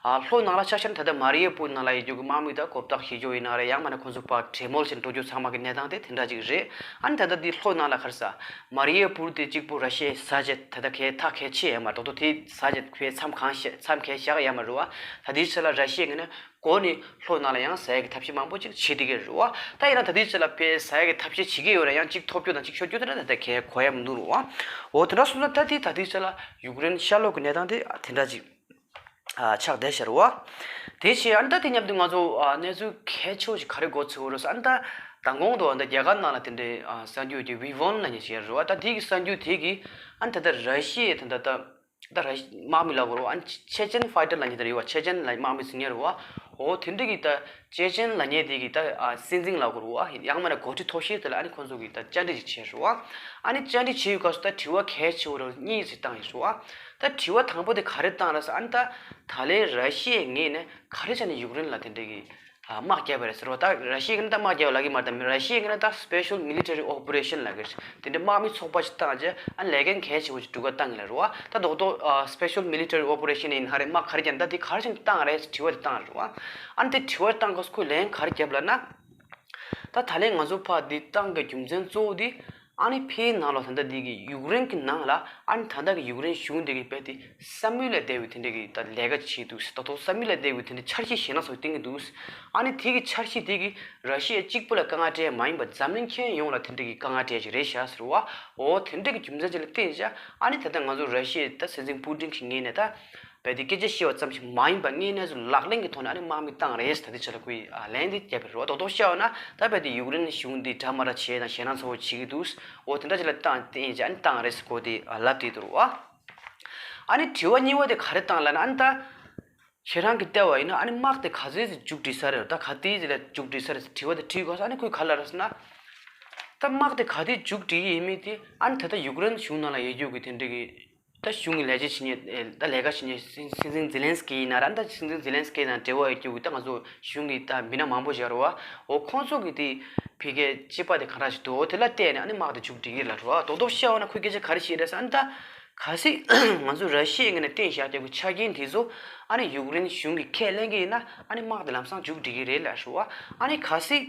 ཨ་ལྷོ་ནང་ལ་ཆ་བཞག་ན་ད་ལྟ་མ་རི་ཡ་པུར་ནང་ལ་ཡོད་རྒྱུ་གི་དམག་མི་ད་མགོ་བཏགས་ཤི་རྒྱུ་ཡིན་ན་རེད། ཡང་མིན་ན་ཁོང་ཚོ་ཕར་གྲོས་མོལ་བྱེད་འགྲོ་རྒྱུ་ཚང་མ་གི་གནས་སྟངས་དེ་དེ་འདྲ་ཅིག་རེད། ཨ་ནི་ད་ལྟ་འདི་ལྷོ་ནང་ལ་ག་རེ་ཟེར་མ་རི་ཡ་པུར་དེ་གཅིག་པུ་ར་ཤི་ཡས་ཟ་བྱས་ད་ལྟ་གའི་ཐག་གའི་ཆད་ཡོད་མ་རེད། ད་དེ་ཟ་བྱས་ཁོའི་མཚམས་གང་བཞག་མཚམས་གའི་བཞག་ཡོད་མ་རེད་བ། ད་དེའི་ཆ་ལ་ར་ཤི་ཡའི་ངོས་ནས་འགོ་ནས་ལྷོ་ནང་ལ་ཡང་ཟ་ཡ་གི་ཐབས་ཤེས་མང་པོ་ཅིག་བྱེད་བསྡད་ཀྱི་རེད་བ། ད་ཡིན་ན་ད་ལྟའི་ཆ་ལ་ཕར་ཟ་ཡ་གི་ཐབས་ཤེས་བྱེད་ཀྱི་ཡོད་རེད། ཡང་གཅིག་ཐོབ་རྒྱུ་དང་གཅིག་ཤོར་རྒྱུ་དེ་འདྲ་ད་ལྟ་གའི་གོ་ཡ་མི་འདུག་རེད་བ། འོ་དེ་འདྲ་སོང་ཙང་ད་དེ་ད་ལྟའི་ཆ་ལ་ཡུཀ་རེན་ཤར་ལྷོ་གི་གནས་སྟངས་དེ་དེ་འདྲ་ཅིག་ཆགས་བསྡད་ཤག་རེད་བ། དེ་བྱས་ཨ་ནི་ད་དེ་མཉམ་དུ་ང་ཚོ་གནས་ཚུལ་གལ་ཆེ་བོ་ཞིག་ག་རེ་གོ་ཚོད་རེད་ཟེར་ཨ་ནི་ད་མདང་དགོང་དུ་ཨ་ནི་ད་རྒྱ་གར་ནང་ལ་དེ་འདྲའི་གསར་འགྱུར་གྱི་ཝི་ཝོན་ལབ་མཁན་ཞིག་ཡོད་རེད་བ། ད་དེ་གི་གསར་འགྱུར་དེ་གི་ཨ་ནི་ད་ལྟ་ར་ཤི་ཡའི་དེ་འདྲ་ད། ད་ར་དམག་མི་ལབ་དགོས་རེད་བ། ཨ་ནི་ཆེ་ཆེན་ཕའི་ཊར་ལབ་མཁན་དེ་རེད་བ། ཆེ་ཆེན་ལ་དམག་མི་ཟེར་མཁན་རེད་བ། འོ་དེ་འདྲ་གི་ད་ཆེ་ཆེན་ལབ་མཁན་དེ་གི་ད་ཨ་སྲིད་འཛིན་ལབ་དགོས་རེད་བ། ཡང་མིན་ན་འགོ་ཁྲིད་མཐོ་ཤོས་དེ་ལ་ཨ་ནི་ཁོང་ཚོ་གི་ད་བཅར་འདྲི་ཅིག་བྱས་རེད་བ། ཨ་ནི་བཅར་འདྲི་བྱེད་ཡོད་སྐབས་སུ་ད་དྲི་བ་གལ་ཆེ་བོ་རེ་གཉིས་ཅིག་བཏང་ཡོད་རེད་བ། ད་དྲི་བ་དང་པོ་དེ་ག་རེ་བཏང་རེད་ཟེར་ཨ་ནི་ད་ད་ལན་ར་ཤི་ཡའི་ངོས་ནས་ག་རེ་བྱས་ནས་ཡུཀ་རེན་ལ་དེ་འདྲ་གི་དམག་བརྒྱབ་པ་རེད་ཟེར་བ། ད་ར་ཤི་ཡའི་ངོས་ནས་ད་དམག་བརྒྱབ་པ་ལབ་ཀྱི་མ་རེད། ད་ར་ཤི་ཡའི་ངོས་ནས་ད་Special Military Operation ལབ་ཀྱི་རེད། དེ་འདྲ་དམག་མི་ཚོགས་པ་ཞིག་བཏང་རྗེས་ཨ་ནི་ལས་འགན་གལ་ཆེ་བོ་ཞིག་སྒྲུབ་ག་བཏང་གི་ལ་རེད་བ། ད་རྡོག་རྡོག་ཨ་Special Military Operation ཡིན་ན་རེད། དམག་ག་རེ་བརྒྱབ་ན་ད་དེ་ག་རེ་བྱས་ནས་བཏང་རེད་ཟེར་དྲི་བ་དེ་བཏང་རེད་བ། ཨ་ནི་དེ་དྲི་བ་བཏང་སྐབས་སུ་ཁོས་ལན་ག་རེ་བརྒྱབ་ལབ་ན། ད་ད་ལན་ང་ཚོ་ཕར་འདི་བཏང་གི་རྒྱུ་མཚན་གཙོ་བོ་དེ་ཨ་ནི་ཕའི་ནང་ལ་ད་ལྟ་འདི་གི་ཡུཀ་རེན་གྱི་ནང་ལ་ཨ་ནི་ད་ལྟ་གི་ཡུཀ་རེན་གཞུང་འདི་གི་དཔེ་དེ་བསམ་ཡུལ་ལས་འདས་པའི་དེ་འདྲ་གི་ད་ལས་ཀ་བྱེད་འདུག་ད་དུང་བསམ་ཡུལ་ལས་འདས་པའི་དེ་འདྲ་འཆར་གཞི་ཞེ་ན་སོགས་བཏིང་གི་འདུག་ཨ་ནི་དེ་གི་འཆར་གཞི་དེ་གི་ར་ཤི་ཡ་གཅིག་པུ་ལ་དཀའ་ངལ་སྤྲད་མ་ཡིན་པ་འཛམ་གླིང་ཁྱོན་ཡོངས་ལ་དེ་འདྲ་གི་དཀའ་ངལ་སྤྲད་ཀྱི་རེད་ཤག་ཟེར་བ། འོ་དེ་འདྲ་གི་རྒྱུ་མཚན་ཅིག་ལ་བརྟེན་བྱས་ཨ་ནི་ད་ལྟ་ང་ཚོ་ར་ཤི་ཡའི་ད་སྲིད་འཛིན་པུ་ཏིན་གྱི་ངོས་ནས་ད་རྦད་དེ་སྐད་ཆ་བཤད་པ་ཙམ་ཞིག་མ་ཡིན་པ་དངོས་གནས་སུ་ལག་ལེན་གྱི་ཐོག་ནས་ཨ་ནི་དམག་མི་བཏང་རེད་ཟེར་ད་ལྟའི་ཆ་ལ་ཁོས་ཨ་ལན་འདི་བརྒྱབ་པ་རེད་བ། རྡོག་རྡོག་བཤད་པ་ན་ད་རྦད་དེ་ཡུཀ་རེན་གཞུང་འདི་འདྲ་མ་འདྲ་བྱས་དང་ཞེད་སྣང་ཚ་བོ་བྱེད་ཀྱི་འདུག་འོ་དེ་འདྲ་ཅིག་ལ་བཏང་བརྟེན་བྱས་ཨ་ནི་བཏང་རེད་ཟེར་ཁོ་དེ་ཨ་ལབ་བསྡད་འདུག་རེད་བ། ཨ་ནི་དྲི་བ་གཉིས་པ་དེ་ག་རེ་བཏང་ལབ་ན་ཨ་ནི་ད། ཁྱེད་རང་གིས་བལྟས་པ་ཡིན་ན་ཨ་ནི་དམག་དེ་ག་ཚོད་ཅིག་མཇུག་སྒྲིལ་ས་རེད། ད་ག་དུས་ཅིག་ལ་མཇུག་སྒྲིལ་ས་རེད་དྲི་བ་དེ་དྲིས་གོ་ས། ཨ་ནི་ཁོས་ག་ལབ་རེད་ཟེར་ན། ད་དམག་དེ་ག་དུས་མཇུག་སྒྲིལ་གྱི་ཡིན་མིན་དེ་ཨ་ནི་ད་ལྟ་ཡུཀ་རེན་གཞུང་ནང་ལ་ཡོད་རྒྱུ་གི་དེ་འདྲ་གི་ད་གཞུང་གི་ལས་བྱེད་བྱེད་མཁན་ད་ལས་ཀ་བྱེད་མཁན་སྲིད་སྲིད་འཛིན་ཛེ་ལན་སི་ཀི་ཡིན་ན་ར། ད་སྲིད་འཛིན་ཛེ་ལན་སི་ཀི་དང་འབྲེལ་བ་ཡོད་རྒྱུ་གི་ད་ང་ཚོ་གཞུང་གི་ད་མི་སྣ་མང་པོ་ཞིག་ཡོད་རེད་བ། འོ་ཁོང་ཚོ་གི་དེ་ཕ་གིའི་དཔྱད་པ་དེ་ག་འདྲ་ཞིག་འདུག་འོ་དེ་ལ་བལྟས་ནས་ཨ་ནི་དམག་དེ་མཇུག་སྒྲིལ་གྱི་རེད་བ། རྡོག་རྡོག་བཤད་པ་ན་ཁོས་སྐད་ཆ་ག་རེ་བཤད་རེད་ཟེར་ན། ད་གལ་སྲིད་ང་ཚོ་ར་ཤི་ཡའི་ངོས་ནས་བསྟན་བཞག་རྒྱུ་ཆ་རྐྱེན་དེ་ཚོ་ཨ་ནི་ཡུཀ་རེན་གཞུང་གིས་ཁས་ལེན་གྱི་ཡིན་ན་ཨ་ནི་དམག་དེ་ལམ་སང་མཇུག་སྒྲིལ་གྱི་རེད་ལབ་རེད་བ། ཨ་ནི་གལ་སྲིད་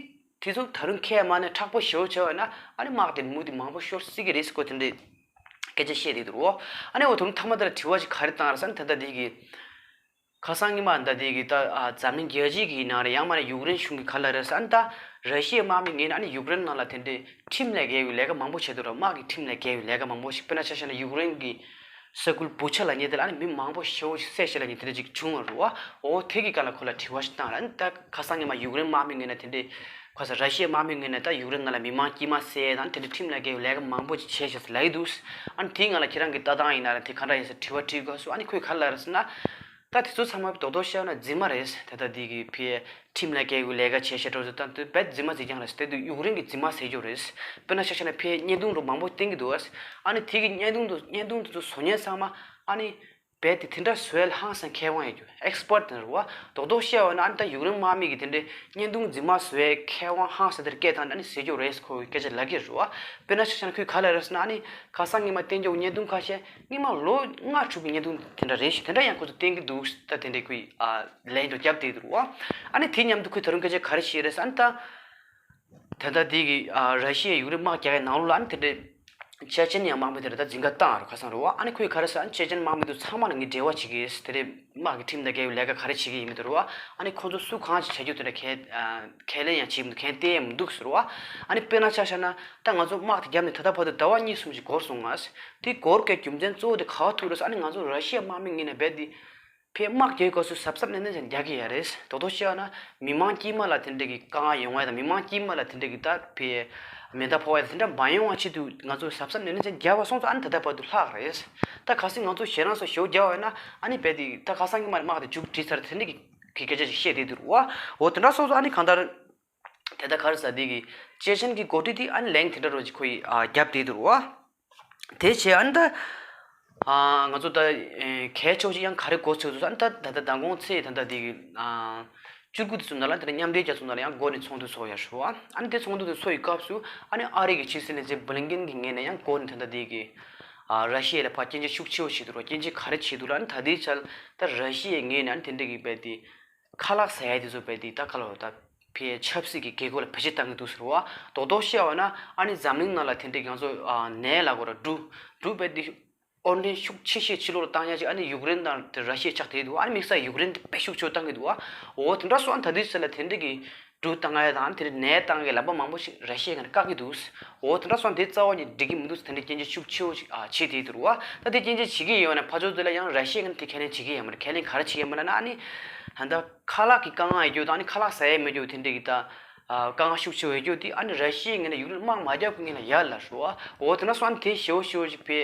དེ་ཚོ་ད་རུང་ཁས་མ་ལེན་མཁྲེགས་པོ་ཞེ་པོ་བྱས་པ་ན་ཨ་ནི་དམག་དེ་མུ་མཐུད་མང་པོ་ཤོར་སྲིད་ཀྱི་རེད་ཟེར་ཁོས་དེ་འདྲའི་སྐད་ཆ་བཤད་བསྡད་འདུག་རོ། ཨ་ནི་འོ་དུམ་མཐའ་མ་དེ་ལ་དྲི་བ་ཞིག་ག་རེ་བཏང་རེད་ཟེར་ན། ད་ལྟ་འདི་གི་ཁ་སང་ཉི་མ་ད་ལྟ་འདི་གི་ད་ཨ་འཛམ་གླིང་རྒྱལ་སྤྱི་གི་ནང་རེད། ཡང་མ་ན་ཡུཀ་རེན་གཞུང་གིས་ག་ལབ་རེད་ཟེར་ན། ད་ར་ཤི་ཡའི་དམག་མི་ངོས་ནས་ཨ་ནི་ཡུཀ་རེན་ནང་ལ་དེ་འདྲའི་ཁྲིམས་ལས་འགལ་བའི་ལས་ཀ་མང་པོ་བྱས་འདུག་ར། དམག་གི་ཁྲིམས་ལས་འགལ་བའི་ལས་ཀ་མང་པོ་ཞིག་དཔེར་ན་ཆ་བཞག་ན་ཡུཀ་རེན་གྱི་ས་ཁུལ་བུ་ཆ་ལབ་མཁན་དེ་ལ་ཨ་ནི་མི་མང་པོ་ཞེ་པོ་ཞིག་བསད་བཞག་ལབ་མཁན་དེ་འདྲ་ཅིག་བྱུང་བ་རེད་བ། འོ་དེ་གི་སྒང་ལ་ཁོ་ལ་དྲི་བ་ཞིག་བཏང་ར། ཨ་ནི་ད་ཁ་སང་ཉི་མ་ཡུཀ་རེན་དམག་མི་ངོས་ནས་དེ་འདྲའི་ཁ་སང་ར་ཤི་ཡའི་དམག་མི་ངོས་ནས་ད་ཡུཀ་རེན་ནང་ལ་མི་མང་དཀྱུས་མ་བསད་དང་དེ་འདྲའི་ཁྲིམས་ལས་འགལ་བའི་ལས་ཀ་མང་པོ་ཅིག་བྱས་ཤག་ལབ་ཀྱི་འདུག་ཨ་ནི་དེའི་སྒང་ལ་ཁྱེད་རང་གི་ལྟ་སྟངས་ཡིན་ན་ར་དེ་ག་འདྲ་ཡིན་ཟེར་དྲི་བ་དྲིས་དགོས་སོང་། ཨ་ནི་ཁོས་ག་ལབ་རེད་ཟེར་ན། ད་དེ་ཚོ་ཚང་མ་རྡོག་རྡོག་བཤད་ན་རྫུན་མ་རེད། ད་ལྟ་འདི་གི་ཕའི་ཁྲིམས་ལ་འགལ་བའི་ལས་ཀ་བྱས་ཤག་འགྲོ་ཚོ་ད་དེ་རྦད་རྫུན་མ་ཟེར་རྐྱང་རེད། དེ་དུས་ཡུཀ་རེན་གྱི་རྫུན་མ་ཟེར་རྒྱུ་རེད། དཔེར་ན་ཆ་བཞག་ན་ཕའི་བརྙན་ཐུང་འདྲ་མང་པོ་བསྟན་གྱི་འདུག་ཨ་ནི་དེ་གི་བརྙན་ཐུང་དུ་བརྙན་ཐུང་དེ་ཚོ་བཟོ་མཁན་ཚང་མ་ཨ་ནི་རྦད་དེ་དེ་འདྲ་བཟོ་ཡ་ལ་ཧང་སང་མཁས་དབང་ཡོད་རྒྱུ་ཨེག་སི་པར་ཊི་དེ་རེད་བ། རྡོག་རྡོག་བཤད་པ་ན་ཨ་ནི་ད་ཡུཀ་རེན་དམག་མི་གི་དེ་འདྲའི་བརྙན་ཐུང་རྫུན་མ་བཟོ་ཡའི་མཁས་དབང་ཧང་སང་དེར་སྐད་བཏང་ནས་ཨ་ནི་ཟེར་རྒྱུ་རེད། ཁོ་གི་སྐད་ཆ་ལབ་ཀྱི་རེད་བ། དཔེར་ན་ཆ་བཞག་ན་ཁོས་ག་ལབ་རེད་ཟེར་ན། ཨ་ནི་ཁ་སང་ཉི་མ་བསྟན་རྒྱུ་བརྙན་ཐུང་ཁ་ཤས་སྔོན་མ་ལོ་ལྔ་དྲུག་གི་བརྙན་ཐུང་དེ་འདྲ་རེད་ཤག་དེ་འདྲ་ཡང་ཁོ་ཚོ་བསྟན་གྱི་འདུག་ད་དེ་འདྲའི་ཁོས་ཨ་ལན་འདྲ་བརྒྱབ་བསྡད་འདུག་བ། ཨ་ནི་དེ་མཉམ་དུ་ཁོས་ད་རུང་སྐད་ཆ་ག་རེ་བཤད་རེད་ཟེར་ན། ད་ད་ལྟ་འདི་གི་ཨ་ར་ཤི་ཡའི་ཡུཀ་རེན་དམག་རྒྱག་ཡའི་ནང་ལོགས་ལ་ཨ་ནི་དེ་འདྲའི་ཅེ་ཅན་ཡང་དམག་མི་དེ་འདྲ་ད་འཛིན་བཀའ་བཏང་རུ་ཁ་སང་རུ་བ། ཨ་ནི་ཁོས་ག་རེ་ཟེར་ན། ཅེ་ཅན་དམག་མི་དེ་ཚང་མ་ལ་ངས་འབྲེལ་བ་བྱེད་ཀྱི་ཡིན། དེ་འདྲའི་དམག་གི་ཁྲིམས་དང་འགལ་བའི་ལས་ཀ་ག་རེ་བྱེད་ཀྱི་ཡིན་མིན་དེ་རུ་བ། ཨ་ནི་ཁོ་ཚོ་སུ་གང་ཞིག་བྱ་རྒྱུ་དེ་འདྲ་ཁས་ཨ་ཁས་ལེན་ཡང་བྱེད་མི་འདུག་ཁས་བསྟན་ཡང་མི་འདུག་ཟེར་བ། ཨ་ནི་དཔེར་ན་ཆ་བཞག་ན་ད་ང་ཚོ་དམག་དེ་བརྒྱབ་ནས་ད་ལྟ་བར་དུ་ཟླ་བ་གཉིས་གསུམ་ཞིག་འགོར་སོང་ང་། དེ་འགོར་དགོས་རྒྱུ་མཚན་གཙོ་བོ་དེ་ག་བ་ཐུག་རེད་ཟེར། ཨ་ནི་ང་ཚོ་ར་ཤི་ཡའི་དམག་མི་ངོས་ནས་རྦད་དེ་ཕའི་དམག་རྒྱག་སྐབས་སུ་གཟབ་གཟབ་ནན་ནན་ཅིག་རྒྱག་གི་ཡོད་རེད། རྡོག་རྡོག་བཤད་ན་མི་མང་དཀྱུས་མ་ལ་དེ་འདྲ་གི་དཀའ་ངལ་ཡོང་བ་དང་མི་མང་དཀྱུས་མ་ལ་དེ་འདྲ་གི་ད་ཕའི་མེ་མདའ་ཕོག་པ་དང་དེ་འདྲ་མ་ཡོང་བ་ཆེད་དུ་ང་ཚོ་གཟབ་གཟབ་ནན་ནན་ཅིག་རྒྱག་པ་སོང་ཙང་ཨ་ནི་ད་ལྟ་བར་དུ་ལྷག་རེད། ད་གལ་སྲིད་ང་ཚོ་ཞེད་སྣང་སོགས་ཞེ་པོ་རྒྱག་པ་ཡིན་ན་ཨ་ནི་རྦད་དེ་ད་ཁ་སང་ཉི་མ་དམག་དེ་མཇུག་སྒྲིལ་ཚར་དེ་འདྲ་གི་གི་སྐད་ཆ་ཞིག་བཤད་བསྡད་འདུག་རུ་བ། འོ་དེ་འདྲ་སོང་ཙང་ཨ་ནི་གང་ལྟར། དེ་ལྟར་ག་རེ་ཟེར། དེ་གི་ཅེ་ཅན་གྱི་འགོ་ཁྲིད་དེ་ཨ་ནི་ལན་དེ་འདྲ་རོ་ཅིག་ཁོ་ཡིས་ཨ་བརྒྱབ་བསྡད་འདུག་རུ་བ། དེ་བྱས་ཨ་ནི་ད་ཨ་ང་ཚོ་ད་ཨེ་གལ་ཆེ་བ་ཅིག་ཡང་ག་རེ་གོ་ཆོད་འདུག་ཟེར་ན། ད་ད་ད་མདང་དགོང་ཚེས་ད་ལྟ་དེ་གི་ཨ་བཅུ་དགུ་དེ་ཚོ་ནང་ལ་དེ་འདྲ་མཉམ་འབྲེལ་རྒྱལ་ཚོགས་ནང་ལ་ཡང་འགོ་ནས་ཚོགས་འདུ་ཚོགས་ཡོད་རེད་བ། ཨ་ནི་དེ་ཚོགས་འདུ་དེ་ཚོགས་ཡི་སྐབས་སུ་ཨ་ནི་ཨ་རི་གི་ཕྱི་སྲིད་བློན་ཆེན་བྷི་ལིན་ཀེན་གྱི་ངོས་ནས་ཡང་འགོ་ནས་ད་ལྟ་དེ་གི་ཨ་ར་ཤི་ཡ་ལ་ཕར་སྐྱོན་བརྗོད་ཤུགས་ཆེ་བོ་བྱས་འདུག་ར། སྐྱོན་བརྗོད་ག་རེ་བྱས་འདུག་ལབ་ན། ད་ལྟའི་ཆར་ད་ར་ཤི་ཡའི་ངོས་ནས་ཨ་ནི་དེ་འདྲ་གི་རྦད་དེ་ཁ་ལག་ཟ་ཡ་དེ་ཚོ་རྦད་དེ་ད་ག་ལ་བ་ད་ཕའི་ཆབ་སྲིད་ཀྱི་རྒྱལ་སྒོ་ལ་བེད་སྤྱོད་བཏང་གི་འདུག་ཟེར་བ། རྡོག་རྡོག་བཤད་པ་ན་ཨ་ནི་འཛམ་གླིང་ནང་ལ་དེ་འདྲའི་ང་ཚོ་ཨ་ནད་ལ་གོ་ར་འབྲུ་འབྲུ་རྦད་དེ་དབོར་འདྲེན་ཤུགས་ཆེ་ཤོས་ཕྱི་ལོགས་ལ་བཏང་ཡ་ཅིག་ཨ་ནི་ཡུཀ་རེན་དང་དེ་ར་ཤི་ཡ་ཆགས་བསྡད་འདུག་ཨ་ནི་དམིགས་བསལ་ཡུཀ་རེན་དེ་དཔེ་ཤུགས་ཆེ་བོ་བཏང་གི་འདུག་འོ་དེ་འདྲ་སོང་ཨ་ནི་ད་ལྟའི་ཆ་ལ་དེ་འདྲ་གི་འབྲུ་བཏང་ཡ་དང་ཨ་ནི་དེ་འདྲ་ནད་བཏང་གི་ལམ་པ་མང་པོ་ཞིག་ར་ཤི་ཡ་ངོས་ནས་བཀག་གི་འདུག་འོ་དེ་འདྲ་སོང་དེ་རྩ་བ་ནས་འགྲིག་གི་མི་འདུག་དེ་འདྲ་སྐྱོན་བརྗོད་ཤུགས་ཆེ་བོ་ཞིག་ཨ་བྱས་བསྡད་འདུག་རུ་བ། ད་དེ་སྐྱོན་བརྗོད་བྱེད་ཀྱི་ཡོད་ན་ཕར་ཕྱོགས་དེ་ལ་ཡང་ར་ཤི་ཡ་ངོས་ནས་དེ་ཁས་ལེན་བྱེད་ཀྱི་ཡོད་མ་རེད། ཁས་ལེན་ག་རེ་བྱེད་ཀྱི་ཡོད་མ་རེད་ན། ཨ་ནི་ད་ལྟ་ཁ་ལག་གི་དཀའ་ངལ་ཡོད་རྒྱུ་དང་ཨ་ནི་ཁ་ལག་ཟ་ཡ་མེད་རྒྱུ་དེ་འདྲ་གི་ད་ཨ་དཀའ་ངལ་ཤུགས་ཆེ་བོ་ཡོད་རྒྱུ་དེ་ཨ་ནི་ར་ཤི་ཡའི་ངོས་ནས་ཡུཀ་རེན་དམག་མ་རྒྱག་གོང་ལ་ཡར་ལབ་རུ་བ། འོ་དེ་འདྲ་སོང་ཨ་ནི་དེ་ཞེ་པོ་ཞེ་པོ་ཅིག་ཕའི་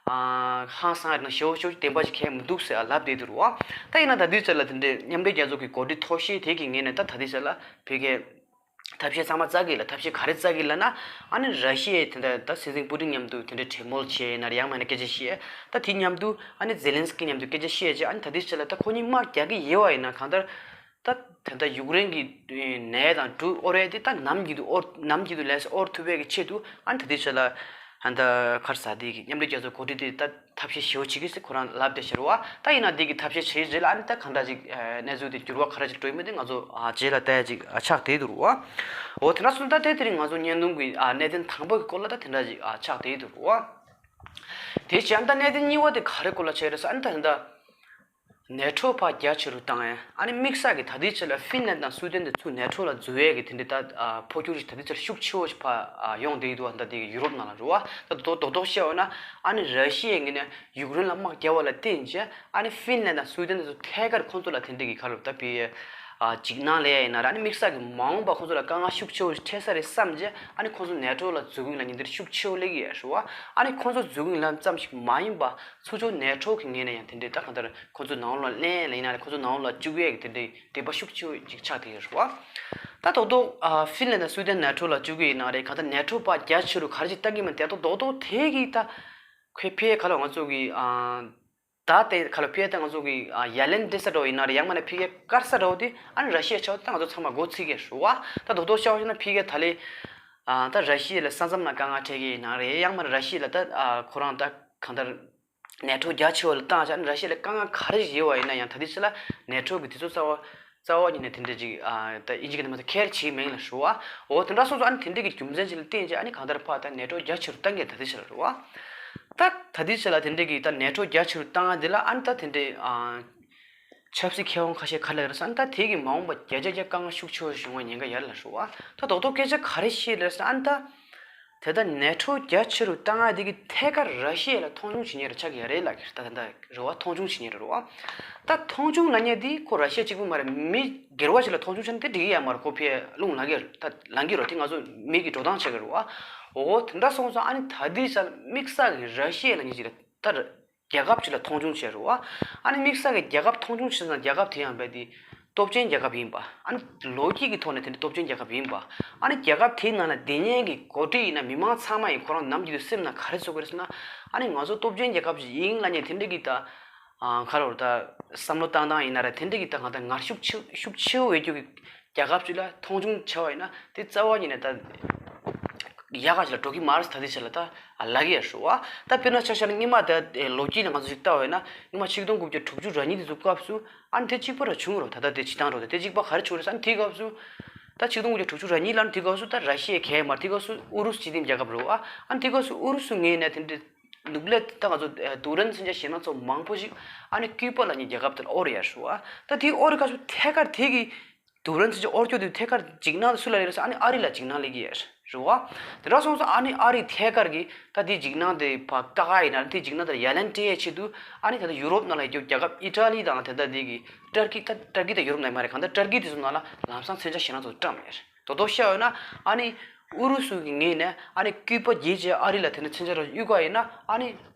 ཨ་ཧང་སང་རེད་ན་ཞེ་པོ་ཞེ་པོ་ཅིག་བདེན་པ་ཅིག་ཁེལ་མི་འདུག་ཟེར་ལབ་བསྡད་འདུག་རུ་བ། ད་ཡིན་ན་ད་ལྟའི་ཆར་ལ་དེ་འདྲའི་མཉམ་འབྲེལ་རྒྱལ་ཚོགས་ཀྱི་འགོ་ཁྲིད་མཐོ་ཤོས་དེ་གི་ངོས་ནས་ད་ད་ལྟའི་ཆར་ལ་བོད་སྐད་ཐབས་ཤེས་ཚང་མ་བཙལ་གི་ལ། ཐབས་ཤེས་ག་རེ་བཙལ་གི་ལབ་ན། ཨ་ནི་ར་ཤི་ཡའི་དེ་འདྲ་ད་སྲིད་འཛིན་པུ་ཏིན་མཉམ་དུ་དེ་འདྲའི་གྲོས་མོལ་བྱས་ཡིན་ན་རེད། ཡང་མིན་ན་སྐད་ཆ་བཤད། ད་དེ་མཉམ་དུ་ཨ་ནི་ཛེ་ལན་སི་ཀི་མཉམ་དུ་སྐད་ཆ་བཤད་རྗེས་ཨ་ནི་ད་ལྟའི་ཆར་ལ་ད་ཁོ་གཉིས་དམག་རྒྱག་གི་ཡོད་པ་ཡིན་ན་གང་ལྟར་ད་དེ་འདྲ་ཡུཀ་རེན་གྱི་ནད་དང་འབྲུ་དབོར་ཡས་དེ་ད་ནམ་རྒྱུན་དུ་དབོར་ནམ་རྒྱུན་དུ་ལས་དབོར་ཐུབ་པའི་གི་ཆེད་དུ་ཨ་ནི་ད་ལྟའི་ཆར་ལ་ཨ་ནི་ད་ག་རེ་ཟེར། དེ་གི་མཉམ་འབྲེལ་རྒྱལ་ཚོགས་འགོ་ཁྲིད་དེ་ད་ཐབས་ཤེས་ཞེ་པོ་བྱེད་ཀྱི་ཟེར་ཁོ་རང་ལབ་བསྡད་ཤག་རུ་བ། ད་ཡིན་ན་འདི་གི་ཐབས་ཤེས་བྱས་རྗེས་ལ་ཨ་ནི་ད་གང་འདྲ་ཅིག་ཨ་གནས་ཚུལ་དེ་འགྱུར་བ་ག་འདྲ་ཅིག་འགྲོ་ཡིན་མིན་དེ་ང་ཚོ་ཨ་རྗེས་ལ་ལྟ་ཡ་ཅིག་ཨ་ཆགས་བསྡད་འདུག་རུ་བ། འོ་དེ་འདྲ་སོང་ད་དེ་དེ་རིང་ང་ཚོ་བརྙན་ཐུང་གི་ཨ་གནད་དོན་དང་པོ་གི་སྐོར་ལ་ད་དེ་འདྲ་ཅིག་ཨ་ཆགས་བསྡད་འདུག་རུ་བ། དེ་བྱས་ཨ་ནི་ད་གནད་དོན་གཉིས་པ་དེ་ག་རེ་སྐོར་ལ་བྱས་རེད་ཟེར་ཨ་ནི་ད་ད་ནེ་ཊོ་ཕར་རྒྱ་ཆེ་རུ་བཏང་ཡ། ཨ་ནི་དམིགས་བསལ་གྱི་ད་ལྟའི་ཆར་ལ་ཧྥིན་ལན་དང་སུའུ་ཌེན་དེ་ཚུར་ནེ་ཊོ་ལ་འཛུལ་ཡས་ཀྱི་དེ་འདྲའི་ད་ཨ་འཕོ་འགྱུར་ཞིག་ད་ལྟའི་ཆར་ཤུགས་ཆེ་བོ་ཞིག་ཕར་ཨ་ཡོང་བསྡད་ཀྱི་འདུག་ད་ལྟའི་ཡུ་རོབ་ནང་ལ་རུ་བ། ད་རྡོག་རྡོག་རྡོག་བཤད་པ་ན་ཨ་ནི་ར་ཤི་ཡའི་ངོས་ནས་ཡུཀ་རེན་ལ་དམག་རྒྱག་པ་ལ་བརྟེན་བྱས་ཨ་ནི་ཧྥིན་ལན་དང་སུའུ་ཌེན་དེ་ཚོ་ཐད་ཀར་ཁོང་ཚོ་ལ་དེ་འདྲའི་གི་ཁ་ལོ་ད་བི་ཨ་ ཨ་འཇིགས་སྣང་ལས་ཡིན་ན་ར། ཨ་ནི་དམིགས་བསལ་གྱི་མ་འོངས་པ་ཁོང་ཚོ་ལ་དཀའ་ངལ་ཤུགས་ཆེ་བོ་ཞིག་འཕྲད་ས་རེད་བསམ་རྗེས། ཨ་ནི་ཁོང་ཚོ་ནེ་ཊོ་ལ་འཛུལ་དགོས་ལབ་མཁན་འདི་ཤུགས་ཆེ་བོ་སླེབས་ཀྱི་ཡོད་རེད་བ། ཨ་ནི་ཁོང་ཚོ་འཛུལ་དགོས་ལབ་ཙམ་ཞིག་མ་ཡིན་པ། ཚུར་ཕྱོགས་ནེ་ཊོ་གི་ངོས་ནས་ཡང་དེ་འདྲའི་ད་གང་ལྟར་ཁོང་ཚོ་ནང་ལོགས་ལ་ལེན་ལ་ཡིན་ན་རེད། ཁོང་ཚོ་ནང་ལོགས་ལ་བཅུག་ཡས་ཀྱི་དེ་འདྲའི་འདོད་པ་ཤུགས་ཆེ་བོ་ཅིག་ཆགས་བསྡད་ཡོད་རེད་བ། ད་རྡོག་རྡོག་ཨ་ཧྥིན་ལན་དང་སུའུ་ཏན་ནེ་ཊོ་ལ་བཅུག་གི་ཡིན་ན་རེད། གང་ལྟར་ནེ་ཊོ་ཕར་རྒྱ་ཆེ་རུ་ག་རེ་ཅིག་བཏང་གི་མིན། དེ་རྡོག་རྡོག་རྡོག་དེ་གི་ད་ཁོས་ཕེ་ག་ལ་ང་ཚོ་གི་ཨ། ད་དེ་ཁ་ལོ་ཕི་ཨེ་ད་ང་ཚོ་གི་ཨ་ཡ་ལན་སྤྲད་ས་འདྲ་བོ་ཡིན་ན་རེད། ཡང་མིན་ན་ཕི་ཨེ་བཀར་ས་འདྲ་བོ་དེ་ཨ་ནི་ར་ཤི་ཡའི་ཆ་བ་ད་ང་ཚོ་ཚང་མ་མགོ་ཚོས་ཀྱི་རེད་བ། ད་རྡོག་རྡོག་བཤད་པ་ཞིག་ན་ཕི་ཨེ་ད་ལས་ཨ་ད་ར་ཤི་ཡ་ལ་ས་མཚམས་ལ་དཀའ་ངལ་འཕྲད་ཀྱི་ཡིན་ན་རེད། ཡང་མིན་ན་ར་ཤི་ཡ་ལ་ད་ཨ་ཁོ་རང་ད་གང་ལྟར་ནེ་ཊོ་རྒྱ་ཆེ་བ་ལ་བཏང་བྱས། ཨ་ནི་ར་ཤི་ཡ་ལ་དཀའ་ངལ་ག་རེ་ཡོད་པ་ཡིན་ན་ཡང་ད་ལྟའི་ཆ་ལ་ནེ་ཊོ་གི་དེ་ཚོ་རྩ་བ་རྩ་བ་ཉིད་ནས་དེ་འདྲ་ཅིག་ཨ་ད་ཨིན་ཇི་སྐད་ནས་མ་ཚད་ཁེར་བྱེད་མེད་ལ་རེད་བ། འོ་དེ་འདྲ་སོང་ཙང་ཨ་ནི་དེ་འདྲ་གི་རྒྱུ་མཚན་ཅིག་ལ་བརྟེན་བྱས་ཨ་ནི་གང་ལྟར་ཕར་ད་ནེ་ཊོ་རྒྱ་ཆེ་རུ་བཏང་གི་ད་ལྟའི་ཆ་ལ་རེད་བ། ད་ད་ལྟའི་ཆ་ལ་དེ་འདྲ་གི་ད་ནེ་ཊོ་རྒྱ་ཆེ་རུ་བཏང་ཡ་འདི་ལ་ཨ་ནི་ད་དེ་འདྲའི་ཨ་ཆབ་སྲིད་མཁས་དབང་ཁ་ཤས་ག་རེ་ལབ་ཀྱི་རེད་ཟེར་ན། ད་དེ་གི་མ་འོངས་པ་བརྒྱ་ཆ་བརྒྱ་དཀའ་ངལ་ཤུགས་ཆེ་བ་ཞིག་འོང་བའི་ཉེན་ཁ་ཡོད་ལ་རེད་བ། ད་རྡོག་རྡོག་སྐད་ཆ་ག་རེ་བཤད་ལབ་ཟེར་ན། ཨ་ནི་ད་དེ་ད་ནེ་ཊོ་རྒྱ་ཆེ་རུ་བཏང་ཡ་དེ་གི་ཐད་ཀར་ར་ཤི་ཡ་ལ་མཐོང་ཆུང་བྱེད་མཁན་རེ་ཆགས་ཀྱི་ཡོད་རེད་ལབ་ཀྱི་རེད། ད་དེ་འདྲ་རེད་བ། མཐོང་ཆུང་བྱེད་མཁན་རེད་བ། ད་མཐོང་ཆུང་ལབ་མཁན་དེ་ཁོ་ར་ཤི་ཡ་གཅིག་པུ་མ་རེད། མི་སྒེར་བ་ཞིག་ལ་མཐོང་ཆུང་བྱས་ན་དེ་འགྲིག་གི་ཡོད་མ་རེད། ཁོ་ཕར་རླུང་ལངས་ཀྱི་རེད། ད་ལངས་ཀྱི་རེད། དེ་ང་ཚོ་མི་གི་འགྲོ་སྟངས་ཆགས་ཀྱི་རེད་བ། འོ་དེ་འདྲ་སོང་ཙང་ཨ་ནི་ད་དེའི་ཆ་ལ་དམིགས་བསལ་གྱི་ར་ཤི་ཡ་ལབ་མཁན་ཅིག་ལ་ད་རྒྱལ་ཁབ་ཅིག་ལ་མཐོང་ཆུང་བྱས་རེད་བ། ཨ་ནི་དམིགས་བསལ་གྱི་རྒྱལ་ཁབ་མཐོང་ཆུང་བྱས་ཙང་རྒྱལ་ཁབ་དེ་ཡང་རྦད་དེ་སྟོབས་ཆེན་རྒྱལ་ཁབ་ཡིན་པ། ཨ་ནི་ལོ་རྒྱུས་ཀྱི་ཐོག་ནས་དེ་འདྲ་སྟོབས་ཆེན་རྒྱལ་ཁབ་ཡིན་པ། ཨ་ནི་རྒྱལ་ཁབ་དེའི་ནང་ལ་དེ་སྔོན་གྱི་འགོ་ཁྲིད་ཡིན་ན་མི་མང་ཚང་མ་ཡིས་ཁོ་རང་ནམ་རྒྱུན་དུ་སེམས་ནང་ག་རེ་ཚོར་གྱི་རེད་ཟེར་ན། ཨ་ནི་ང་ཚོ་སྟོབས་ཆེན་རྒྱལ་ཁབ་ཅིག་ཡིན་ལབ་མཁན་དེ་འདྲ་གི་ད་ཨ་ག་རེ་ད་བསམ་བློ་བཏང་སྟངས་ཡིན་ན་ར། དེ་འདྲ་གི་ད་གང་ལྟར་ངར་ཤུགས་ཆེ་ཤུགས་ཆེ་བོ་ཡོད་རྒྱུ་གི་རྒྱལ་ཁབ་ཅིག་ལ་མཐོང་ཆུང་བྱས་པ་ཡིན་ན་དེ་རྩ་བ་ཉིད་ནས་ད་ཡག་ག་ཅིག་ལ་འགྲོ་གི་མ་རེད། ད་ལྟའི་ཆ་ལ་ད་ལབ་ཀྱི་ཡོད་རེད་བ། ད་དཔེར་ན་ཆ་བཞག་ན་སྔོན་མ་ད་ལོ་རྒྱུས་ནང་ང་ཚོ་ཞིག་ལྟ་བ་ཡིན་ན། སྔོན་མ་ཆིག་སྟོང་དགུ་བརྒྱ་དྲུག་ཅུ་རེ་གཉིས་དེ་ཚོ་སྐབས་སུ་ཨ་ནི་དེ་གཅིག་པ་ར་བྱུང་རོགས། ད་ལྟ་དེ་བྱེད་སྟངས་རོགས། ད་དེ་གཅིག་པ་ག་རེ་བྱུང་རེད་ཟེར་ན། དེའི་སྐབས་སུ་ད་ཆིག་སྟོང་དགུ་བརྒྱ་དྲུག་ཅུ་རེ་གཉིས་ལ་ནི་དེའི་སྐབས་སུ་ད་ར་ཤི་ཡ་གས་མ་རེད། དེའི་སྐབས་སུ་ཨུ་རུ་སུ་སྤྱི་མདུན་རྒྱལ་ཁབ་རེད་བ། ཨ་ནི་དེའི་སྐབས་སུ་ཨུ་རུ་སུ་ངོས་ནས་དེ་འདྲའི་ནུབ་ལས་ད་ང་ཚོ་རྡུལ་ཕྲན་མཚོན་ཆ་ཞེད་སྣང་ཚོར་མང་པོ་ཞིག་ཨ་ནི་ཀུ་པ་ལབ་མཁན་རྒྱལ་ཁབ་དེ་ལ་དབོར་ཡོད་རེད་བ། ད་དེའི་དབོར་སྐབས་སུ་ཐད་ཀར་དེ་གི་རྡུལ་ཕྲན་མཚོན་ཆ་དབོར་རྒྱུ་དེ་ཐད་ཀར་འཇིགས་སྣང་དེ་སུ་ལ་སླེབས་རེད་ཟེར། ཨ་ནི་ཨ་རི་ལ་འཇིགས་སྣང་སླེབས་ཀྱི་ཡོད་རེད་བ། དེ་འདྲ་སོང་ཙང་ཨ་ནི་ཨ་རི་ཐད་ཀར་གྱིས་ད་དེའི་འཇིགས་སྣང་དེ་ཕར་བཀག་ཡིན་ན། དེའི་འཇིགས་སྣང་དེར་ཡ་ལན་སྤྲད་ཡས་ཆེད་དུ་ཨ་ནི་ད་ལྟ་ཡུ་རོབ་ནང་ལ་ཡོད་རྒྱུ་རྒྱལ་ཁབ་ཨི་ཊ་ལི་དང་དེ་འདྲ་དེ་གི་ཊར་ཀི། ད་ཊར་ཀི་དེ་ཡུ་རོབ་ནང་མ་རེད། གང་ལྟར་ཊར་ཀི་དེ་ཚོ་ནང་ལ་ལམ་སང་མཚོན་ཆ་ཞེད་སྣང་ཚོ་བཀྲམ་ཡོད་རེད། རྡོག་རྡོག་བཤད་ཡོད་ན་ཨ་ནི་ཨུ་རུ་སུ་གི་ངོས་ནས་ཨ་ནི་ཀུ་པ་བརྒྱུད་བྱས་ཨ་རི་ལ་དེ་འདྲ་མཚོན་ཆ་ར་གཡུག་ག་ཡིན་ན། ཨ་ནི་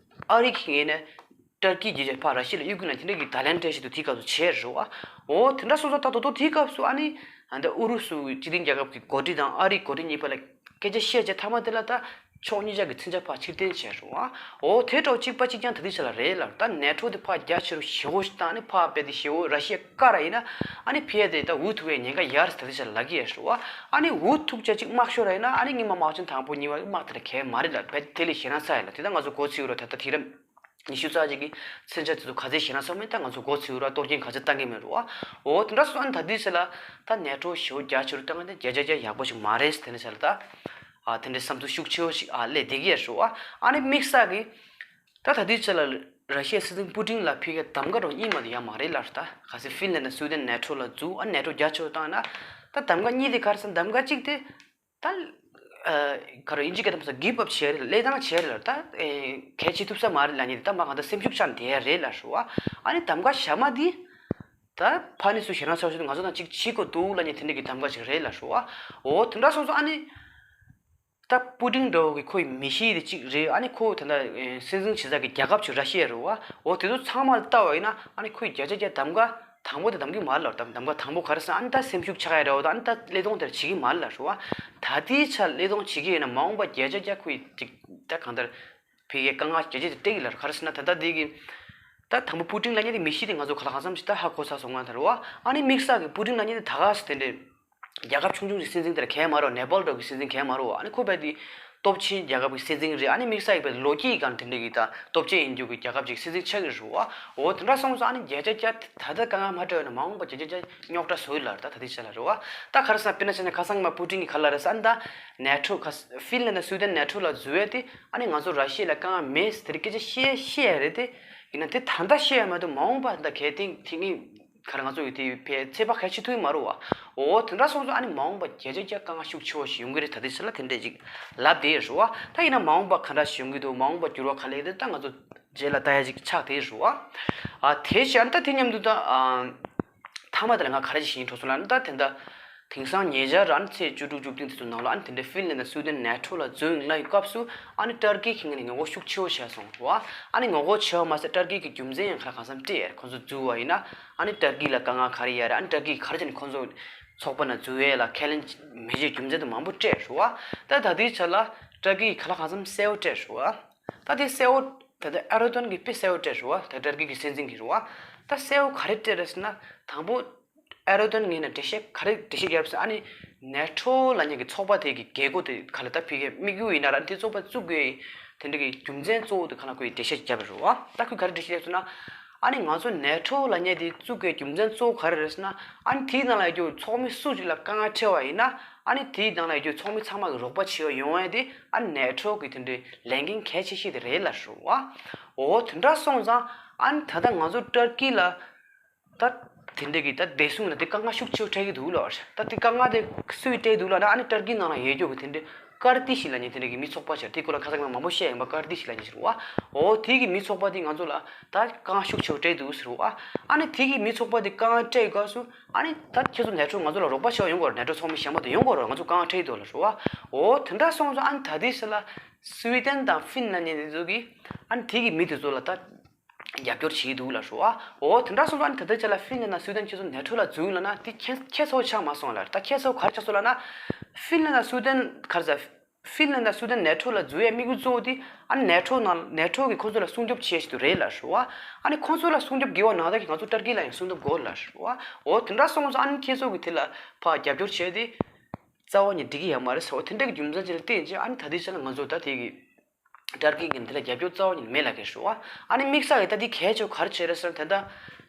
ཨ་རི་གི་ངོས་ནས་ཊར་ཀི་བརྒྱུད་བྱས་ཕར་ར་ཤི་ཡ་ལ་གཡུག་གི་ན་དེ་འདྲ་གི་ད་ལན་སྤྲད་ཆེད་དུ་དེའི་སྐབས་སུ་བྱས་རེད་བ། འོ་དེ་འདྲ་སོང་ཙང་ད་རྡོག་རྡོག་དེའི་སྐབས་སུ་ཨ་ནི་ད་ཨུ་རུ་སུ་སྤྱི་མདུན་རྒྱལ་ཁབ་ཀྱི་འགོ་ཁྲིད་དང་ཨ་རིའི་འགོ་ཁྲིད་གཉིས་བར་ལ་སྐད་ཆ་བཤད་བྱས་མཐའ་མ་དེ་ལ་ད་ཕྱོགས་གཉིས་ཆ་གི་མཚོན་ཆ་ཕར་ཕྱིར་འཐེན་བྱས་རེད་བ། འོ་དེ་འདྲ་གཅིག་པ་གཅིག་རྐྱང་ད་ལྟའི་ཆ་ལ་རེད་ལ། ད་ནེ་ཊོ་དེ་ཕར་རྒྱ་ཆེ་རུ་ཞེ་པོ་ཞིག་བཏང་ནས་ཕར་རྦད་དེ་ཞེ་པོ་ར་ཤི་ཡ་བཀག་ར་ཡིན་ན། ཨ་ནི་ཕི་ཨེ་དེ་ད་འུ་ཐུག་པའི་ཉེན་ཁ་ཡོད་རེད་ད་ལྟའི་ཆ་ལ་ལབ་ཀྱི་ཡོད་རེད་བ། ཨ་ནི་འུ་ཐུག་བྱས་གཅིག་དམག་ཤོར་ར་ཡིན་ན་ཨ་ནི་སྔོན་མ་དམག་ཆེན་དང་པོ་གཉིས་པ་དམག་དེ་ལ་གལ་མ་རེད་ལ། རྦད་དེ་ལས་ཞེད་སྣང་ཚ་ཡོད་ལ། དེ་ད་ང་ཚོ་མགོ་ཚོས་རོགས། ད་ལྟ་དུས་རབས་ཉི་ཤུ་རྩ་གཅིག་གི་མཚོན་ཆ་དེ་ཚོ་ག་ཚད་ཞེད་སྣང་ཚ་མིན་ད་ང་ཚོ་མགོ་ཚོས་རོགས། གཏོར་སྐྱོན་ག་ཚད་བཏང་གི་མེད་རོགས། འོ་དེ་འདྲ་སོང་ཨ་ནི་ད་ལྟའི་ཆ་ལ་ད་ནེ་ཊོ་ཞེ་པོ་རྒྱ་ཆེ་རུ་བཏང་ན་རྒྱ་རྒྱ་རྒྱ་ཡག་པོ་ཞིག་མ་རེད་ཟེར། དེ་འདྲ་ཆ་ལ་ད་ཨ་དེ་འདྲའི་བསམ་ཚུལ་ཤུགས་ཆེ་བོ་ཞིག་ཨ་སླེབས་བསྡད་ཀྱི་ཡོད་རེད་བ། ཨ་ནི་དམིགས་བསལ་གྱི་ད་ད་ལྟའི་ཆ་ལ་ར་ཤི་ཡའི་སྲིད་འཛིན་པུ་ཏིན་ལ་ཕ་གིའི་གདམ་ག་འདྲ་བོ་གཉིས་མ་གཏོགས་ཡོད་མ་རེད་ལབ། ད་གལ་སྲིད་ཧྥིན་ལན་དང་སུའུ་ཏན་ནེ་ཊོ་ལ་འཛུལ། ཨ་ནེ་ཊོ་རྒྱ་ཆེ་བོ་བཏང་ན། ད་གདམ་ག་གཉིས་དེ་ག་རེ་ཟེར་ན། གདམ་ག་གཅིག་དེ་ད་ཨ་ག་རེ་ཨིན་ཇི་སྐད་དུ་མ་སོང་གིབ་ཨབ་བྱས་རེད་ལ། བློས་བཏང་བྱས་རེད་ལ། ད་ཨེ་གལ་བྱེད་ཐུབ་ས་མ་རེད་ལབ་མཁན་དེ་ད་མ་གང་ལྟར་སེམས་ཤུགས་ཆག་ནས་བསྡད་ཡ་རེད་ལབ་རེད་བ། ཨ་ནི་གདམ་ག་ཞྭ་དམར་དེ་ད་ཕ་ནི་སུ་ཞེད་སྣང་ཚ་བོ་ཞིག་འདུག་ང་ཚོ་དང་གཅིག་བྱེད་དགོས་འདུག་ལབ་མཁན་དེ་འདྲ་གི་གདམ་ག་ཅིག་རེད་ལབ་རེད་བ། འོ་དེ་འདྲ་སོང་ཙང་ཨ་ནི། ད་པུ་ཏིན་འདྲ་བོ་གི་ཁོའི་མི་གཤིས་དེ་གཅིག་རེད། ཨ་ནི་ཁོ་ད་ལྟ་སྲིད་འཛིན་བྱེད་ས་གི་རྒྱལ་ཁབ་ཅིག་ར་ཤི་ཡ་རེད་བ། འོ་དེ་ཚོ་ཚང་མ་ལ་ལྟ་བ་ཡིན་ན་ཨ་ནི་ཁོས་བརྒྱ་ཆ་བརྒྱ་གདམ་ག་དང་པོ་དེ་གདམ་གི་མ་རེད་ལབ། གདམ་ག་དང་པོ་ག་རེ་ཟེར་ན། ཨ་ནི་ད་སེམས་ཤུགས་ཆག་ཡ་རེད་བ། ད་ཨ་ནི་ད་བློས་གཏོང་དེར་བྱེད་ཀྱི་མ་རེད་ལབ་རེད་བ། ད་ལྟའི་ཆར་བློས་གཏོང་བྱེད་ཀྱི་ཡིན་ན་མ་འོངས་པ་བརྒྱ་ཆ་བརྒྱ་ཁོས་ཅིག་ད་གང་ལྟར་ཕ་གིའི་དཀའ་ངལ་བརྒྱ་ཆ་དེ་སྤྲད་ཀྱི་ལབ་རེད། ག་རེ་ཟེར་ན་ད་ལྟ་དེ་གི་ད་དང་པོ་པུ་ཏིན་ལབ་མཁན་དེ་མི་གཤིས་དེ་ང་ཚོ་ག་ལ་གང་འཚམ་ཞིག་ད་ཧ་གོ་ཚར་སོང་ང་ད་རེད་བ། ཨ་ནི་དམིགས་བསལ་གི་པུ་ཏིན་ལབ་མཁན་དེ་ད་ག་སེ་དེ་འདྲས། རྒྱལ་ཁབ་ཆུང་ཆུང་གི་སྲིད་འཛིན་དེར་གལ་མ་རེད། ནེ་པཱལ་འདྲ་བོ་གི་སྲིད་འཛིན་གལ་མ་རེད་བ། ཨ་ནི་ཁོ་རྦད་དེ་སྟོབས་ཆེན་རྒྱལ་ཁབ་ཀྱི་སྲིད་འཛིན་རེད། ཨ་ནི་དམིགས་བསལ་གྱི་རྦད་ལོ་རྒྱུས་སྒང་དེ་འདྲ་གི་ད་སྟོབས་ཆེན་ཡིན་རྒྱུ་གི་རྒྱལ་ཁབ་ཅིག་སྲིད་འཛིན་ཆགས་ཀྱི་རེད་བ། འོ་དེ་འདྲ་སོང་ཙང་ཨ་ནི་བརྒྱ་ཆ་བརྒྱ་ད་ལྟ་དཀའ་ངལ་མ་འཕྲད་ཡོད་ན་མ་འོངས་པ་བརྒྱ་ཆ་བརྒྱ་རྙོག་དྲ་བཟོ་ཡི་ལབ་རེད། ད་ད་ལྟའི་ཆ་ལ་རེད་བ། ད་ག་རེ་ཟེར་ན་དཔེར་ན་བྱས་ན་ཁ་སང་མ་པུ་ཏིན་གྱིས་ག་ལབ་རེད་ཟེར་ན། ད་ནེ་ཊོ་ཁ་ཧྥིན་ལན་དང་སུའུ་ཏན་ནེ་ཊོ་ལ་འཛུལ་ཡ་དེ་ཨ་ནི་ང་ཚོ་ར་ཤི་ཡ་ལ་དཀའ་ངལ་མེད་ཟེར་དེ་སྐད་ཆ་བཤད་བཤད་ཡ་རེད་དེ། ཡིན་ན་དེ་ད་ལྟ་བཤད་ཡ་མ་གཏོགས་མ་འོངས་པ་ད་གལ་ཏེ་དེ་ནི། ག་རེ་ང་ཚོ་ཡོད་དེ་ཕལ་ཚེ་ཕ་གལ་ཆེ་ཐུག་གི་མ་རེད་བ། འོ་དེ་འདྲ་སོང་ཙང་ཨ་ནི་མ་འོངས་པ་བརྒྱ་ཆ་བརྒྱ་དཀའ་ངལ་ཤུགས་ཆེ་བ་ཞིག་ཡོང་གི་རེད། ད་ལྟའི་ཆ་ལ་དེ་འདྲས་ཅིག་ལབ་བསྡད་ཡོད་རེད་བ། ད་ཡིན་ན་མ་འོངས་པ་ག་འདྲ་ཞིག་ཡོང་གི་འདུག་མ་འོངས་པ་འགྱུར་བ་ག་ལ་ཡོད་དེ་ད་ང་ཚོ་རྗེས་ལ་ལྟ་ཡ་ཅིག་ཆགས་བསྡད་ཡོད་རེད་བ། ཨ་དེ་བཞིན་ད་དེ་མཉམ་དུ་ད་ཨ། ད་ མཐའ་མ་དེ་ལ་ང་ག་རེ་ཞིག་ཤེས་ཡིན་དྲན་སོང་ལབ་ན། ད་དེ་འདྲ་དེང་སང་ཉེ་ཆར་རང་ཚེས་བཅུ་དྲུག་བཅུ་བདུན་དེ་ཚོ་ནང་ལ་ཨ་ནི་དེ་འདྲའི་ཧྥིན་ལན་དང་སུའི་ཌེན་ནེ་ཊོ་ལ་འཛུལ་ཡོང་ལབ་ཡོད་སྐབས་སུ་ཨ་ནི་ཏར་ཀི་གི་ངོས་ནས་ངོ་རྒོལ་ཤུགས་ཆེ་བོ་བྱས་སོང་བ། ཨ་ནི་ངོ་རྒོལ་བྱས་པ་མ་ཟད་ཏར་ཀི་གི་རྒྱུ་མཚན་ཡང་ཁ་ལ་གང་འཚམ་སྤྲད་ཡོད་རེད། ཁོང་ཚོ་འཛུལ་བ་ཡིན་ན་ཨ་ནི་ཏར་ཀི་ལ་དཀའ་ངལ་ག་རེ་ཡོད་རེད། ཨ་ནི་ཏར་ཀི་གིས་ག་རེ་བྱས་ནས་ཁོང་ཚོ་ཚོགས་པ་ནང་འཛུལ་ཡས་ལ་ཁས་ལེན་མི་བྱེད་རྒྱུ་མཚན་དེ་མང་པོ་སྤྲད་རེད་བ། ད་ད་ལྟའི་ཆ་ལ་ཏར་ཀི་གིས་ཁ་ལ་གང་འཚམ་གསལ་བོ་སྤྲད་རེད་བ། ད་དེ་གསལ་བོ་ད་ལྟ་ཨེར་ཏོ་གྷན་གྱིས་དཔེ་གསལ་བོ་སྤྲད་རེད་བ། ད་ཏར་ཀི་གི་སྲིད་འཛིན་གྱིས་རེད་བ། ད་གསལ་བོ་ག་རེ་སྤྲད་རེད་ཟེར་ན། དང་པོ་ཨེར་ཏོ་གྷན་ངོས་ནས་འགྲེལ་བཤད་ག་རེ་འགྲེལ་བཤད་བརྒྱབ་ཟེར། ཨ་ནི་ནེ་ཊོ་ལབ་མཁན་གྱི་ཚོགས་པ་དེ་གི་རྒྱལ་སྒོ་དེ་ག་ལ་ད་ཕ་གིའི་དམིགས་ཡུལ་ཡིན་ན་ར། དེ་ཚོགས་པ་བཙུགས་དགོས་དེ་འདྲ་གི་རྒྱུ་མཚན་གཙོ་བོ་དེ་ག་ལ་ཁོས་འགྲེལ་བཤད་བརྒྱབ་པ་རེད་བ། ད་ཁོས་ག་རེ་འགྲེལ་བཤད་བརྒྱབ་ཟེར་ན། ཨ་ནི་ང་ཚོ་ནེ་ཊོ་ལབ་མཁན་དེ་བཙུགས་དགོས་རྒྱུ་མཚན་གཙོ་བོ་ག་རེ་རེད་ཟེར་ན། ཨ་ནི་དེའི་ནང་ལ་ཡོད་རྒྱུ་ཚོགས་མི་སུ་ཞིག་ལ་དཀའ་ངལ་འཕྲད་པ་ཡིན་ན། ཨ་ནི་དེའི་ནང་ལ་ཡོད་རྒྱུ་ཚོགས་མི་ཚང་མ་གི་རོགས་པ་བྱེད་ཡ་ཡོང་ཡ་དེ་ཨ་ནི་ནེ་ཊོ་གི་དེ་འདྲའི་ལས་འགན་གལ་ཆེ་ཤོས་དེ་རེད་ལབ་རེད་བ། འོ་དེ་འདྲ་སོང་ཙང་ཨ་ནི་ད་ལྟ་ང་ཚོ་ཏར་ཀི་ལ་ད་དེ་འདྲ་གི་ད་བདེ་སྲུང་ལ་དེ་དཀའ་ངལ་ཤུགས་ཆེ་བོ་འཕྲད་ཀྱི་འདུག་ལབ་རེད། ད་དེ་དཀའ་ངལ་དེ་སུས་འཕྲད་འདུག་ལབ་ན། ཨ་ནི་ཏར་ཀི་ནང་ལ་ཡོད་རྒྱུ་གི་དེ་འདྲའི་ཀར་ཏི་ཤི་ལབ་མཁན་དེ་འདྲ་གི་མི་ཚོགས་པ་ཞིག་རེད། དེ་སྐོར་ལ་ཁ་སང་ང་མང་པོ་བཤད་ཡིན་པ། ཀར་ཏི་ཤི་ལབ་མཁན་ཞིག་རེད་བ། འོ་དེ་གི་མི་ཚོགས་པ་དེ་ང་ཚོ་ལ་ད་དཀའ་ངལ་ཤུགས་ཆེ་བོ་འཕྲད་འདུག་ཟེར་བ། ཨ་ནི་དེ་གི་མི་ཚོགས་པ་དེ་དཀའ་ངལ་འཕྲད་ཡོད་སྐབས་སུ་ཨ་ནི་ད་ཁྱེད་ཚོ་ནེ་ཊོ་ང་ཚོ་ལ་རོགས་པ་བྱེད་པ་ཡོང་དགོས་རེད། ནེ་ཊོ་ཚོགས་མི་གཞན་པ་དེ་ཡོང་དགོས་རེད། ང་ཚོ་དཀའ་ངལ་འཕྲད་ཀྱི་འདུག་ལབ་རེད་བ། འོ་དེ་འདྲ་སོང་ཙང་ཨ་ནི་ད་དེ་ཟེར་ལ་སུའི་ཌེན་དང་ཧྥིན་ལན་ནས་དེ་ཚོ་གི་ཨ་ནི་དེ་གི་མི་དེ་ཚོ་ལ་ད་རྒྱབ་སྐྱོར་བྱེད་ཀྱི་འདུག་ལབ་རེད་བ། འོ་དེ་འདྲ་སོང་ཙང་ཨ་ནི་ད་ལྟའི་ཆ་ལ་ཧྥིན་ལན་དང་སུའི་ཌེན་ཁྱེད་ཚོ་ནེ་ཊོ་ལ་འཛུལ་ཡོང་ལབ་ན་དེ་ཁྱད་ཁྱད་མཚར་ཆགས་མ་སོང་ལབ་རེད། ད་ཁྱད་མཚར་ག་རེ་ཆགས་སོང་ལབ་ན། ཧྥིན་ལན་དང་སུའི་ཌེན་ག་རེ་ཟེར། ཧྥིན་ལན་དང་སུའི་ཌེན་ནེ་ཊོ་ལ་འཛུལ་ཡའི་དམིགས་ཡུལ་གཙོ་བོ་དེ་ཨ་ནི་ནེ་ཊོ་ནང་ནེ་ཊོ་གིས་ཁོང་ཚོ་ལ་སྲུང་སྐྱོབ་བྱེད་བཞིན་དུ་རེད་ལབ་རེད་བ། ཨ་ནི་ཁོང་ཚོ་ལ་སྲུང་སྐྱོབ་དགོས་པ་ནང་བཞིན་ང་ཚོ་ཏར་ཀི་ལ་ཡང་སྲུང་སྐྱོབ་དགོས་ལབ་རེད་བ། འོ་དེ་འདྲ་སོང་ཙང་ཨ་ནི་ཁྱེད་ཚོ་གིས་དེ་ལ་ཕར་རྒྱབ་སྐྱོར་བྱས་ཏེ་རྩ་བ་ནས་འགྲིག་གི་ཡོད་མ་རེད་ཟེར་བ། དེ་འདྲ་གི་རྒྱུ་མཚན་ཅིག་ལ་བརྟེན་བྱས་ཨ་ནི་ད་ལྟའི་ཆ་ལ་ང་ཚོ་ད་དེ་གི་ཏར་ཀི་གི་འདི་ལ་རྒྱབ་སྐྱོར་རྩ་བ་ཉིད་མེད་ལབ་ཀྱི་རེད་བ། ཨ་ནི་དམིགས་བསལ་གྱི་ད་འདི་གལ་ཆེ་བ་ག་རེ་བྱས་རེད་ཟེར་ན། ད་ལྟ་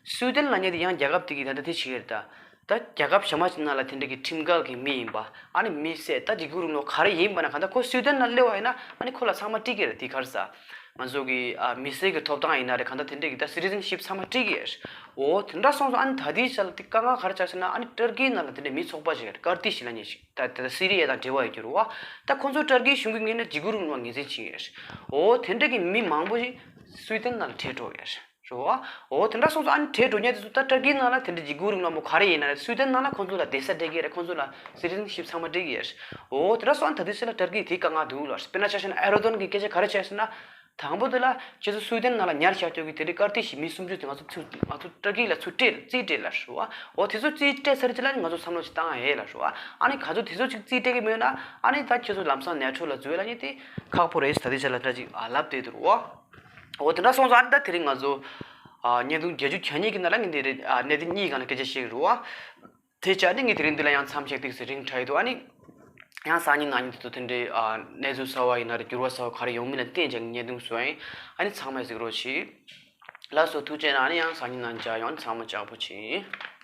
སུའི་ཌེན་ལབ་མཁན་དེ་ཡང་རྒྱལ་ཁབ་དེ་གི་ད་ལྟ་དེ་བྱེད་ཀྱི་རེད། ད་ད་རྒྱལ་ཁབ་གཞན་མ་ཅིག་ནང་ལ་དེ་འདྲ་གི་ཁྲིམས་འགལ་གྱི་མི་ཡིན་པ། ཨ་ནི་མི་བསད། ད་འཇིགས་སྐུལ་རིང་ལུགས་ག་རེ་ཡིན་པ་ན། གང་ལྟར་ཁོ་སུའི་ཌེན་ལ་སླེབས་པ་ཡིན་ན་ཨ་ནི་ཁོ་ལ་ཚང་མ་འགྲིག་གི་རེད། དེ་ག་རེ་ཟེར། ང་ཚོ་གི་ཨ་མི་སེར་གྱི་ཐོབ་ཐང་ཡིན་ན་རེད། གང་ལྟར་དེ་འདྲ་གི་ད་སི་ཊི་ཛེན་ཤིབ་ཚང་མ་འགྲིག་གི་རེད། འོ་དེ་འདྲ་སོང་ཙང་ཨ་ནི་ད་ལྟའི་ཆ་ལ་དེ་དཀའ་ངལ་ག་རེ་ཆགས་ཟེར་ན། ཨ་ནི་ཏར་ཀི་ནང་ལ་དེ་འདྲ་མི་ཚོགས་པ་ཞིག་ཀར་ཏི་ཤི་ལབ་མཁན་ཞིག་ད་ད་ལྟ་སི་རི་ཡ་དང་འབྲེལ་བ་ཡོད་རྒྱུ་རེད་བ། ད་ཁོང་ཚོ་ཏར་ཀིའི་གཞུང་གི་ངོས་ནས་འཇིགས་སྐུལ་རིང་ལུགས་ངོས་འཛིན་བྱེད་ཀྱི་ཡོད་རེད། འོ་དེ་འདྲ་གི་མི་མང་པོ་ཞིག་སུའི་ཌེན་ནང་ལ་བྲོས་འགྲོ་ཡོད་རེད་བ། འོ་དེ་འདྲ་སོང་ཙང་ཨ་ནི་བྲོས་འགྲོ་མཁན་དེ་ཚོ་ད་ཏར་ཀིའི་ནང་ལ་དེ་འདྲ་འཇིགས་སྐུལ་རིང་ལུགས་མོ་ག་རེ་ཡིན་ན་རེད། སུའི་ཌེན་ནང་ལ་ཁོང་ཚོ་ལ་བསྡད་ས་སྤྲད་ཀྱི་རེད། ཁོང་ཚོ་ལ་སི་ཊི་ཛེན་ཤིབ་ཚང་མ་སྤྲད་ཀྱི་ཡོད་རེད། འོ་དེ་འདྲ་སོང་ཙང་ད་དུས་ཚོད་ལ་ཏར་ཀི་དེ་དཀའ་ངལ་འདུག་ལབ་རེད། དཔེར་ན་ཆ་བཞག་ན་ཨེར་ཌོ་གྷན་གྱིས་སྐད་ཆ་ག་རེ་བྱས་ཟེར་ན། དང་པོ་དེ་ལ་ཁྱེད་ཚོ་སུའི་ཌེན་ནང་ལ་ཉར་བཞག་རྒྱུ་གི་དེ་འདྲའི་ཀར་ཏི་ཤི་མི་སུམ་ཅུ་དེ་ང་ཚོ་ཚུར་ང་ཚོ་ཏར་ཀི་ལ་ཚུར་སྤྲད་རྩིས་སྤྲད་ལབ་རེད་བ། འོ་དེ་ཚོ་རྩིས་སྤྲད་ཚར་རྗེས་ལ་ནི་ང་ཚོ་བསམ་བློ་ཞིག་བཏང་ཡ་ཡོད་ལབ་རེད་བ། ཨ་ནི་ག་ཚོད་དེ་ཚོ་ཅིག་རྩིས་སྤྲད་ཀྱི་མེད་ན་ཨ་ནི་ད་ཁྱེད་ཚོ་ལམ་སང་ནེ་ཊོ་ལ་འཛུལ་ལབ་མཁན་དེ་ཁག་པོ་རེད་ཟེར་ད་ལྟའི་ཆ་ལ་འདྲ་ཅིག་ཨ་ལབ་བསྡད་འདུག་རེད་བ། འོ་དེ་འདྲ་སོང་ཙང་ཨ་ནི་ད་དེ་རིང་ང་ཚོ་ཨ་བརྙན་ཐུང་བརྒྱད་ཅུ་གྱ་གཉིས་ཀྱི་ནང་ལ་ངས་འདི་རེད། ཨ་གནད་དོན་གཉིས་སྒང་ལ་སྐད་ཆ་བཤད་ཀྱི་རེད་བ། དེ་བྱས་ནས་ངས་དེ་རིང་འདི་ལ་ཡང་མཚམས་བཞག་ཏིག་ཙམ་རིང་དྲགས་ཡོད་དོ། ཨ་ནི་ཡང་སང་ཉིན་གནངས་ཉིན་དེ་ཚོ་དེ་འདྲའི་ཨ་གནས་ཚུལ་གསར་བ་ཡིན་ན་རེད། འགྱུར་བ་གསར་བ་ག་རེ་ཡོང་མིན་ལ་བརྟེན་བྱས་ངས་བརྙན་ཐུང་བཟོས་ཡིན། ཨ་ནི་ཚང་མས་གཟིགས་རོགས་བྱེད། ལགས་སོ། ཐུགས་རྗེ་གནང་། ཨ་ནི་ཡང་སང་ཉིན་ནང་མཇལ་ཡོང་། ཨ་ནི་ཚང་མ་ལྕགས་པོ་བྱེད།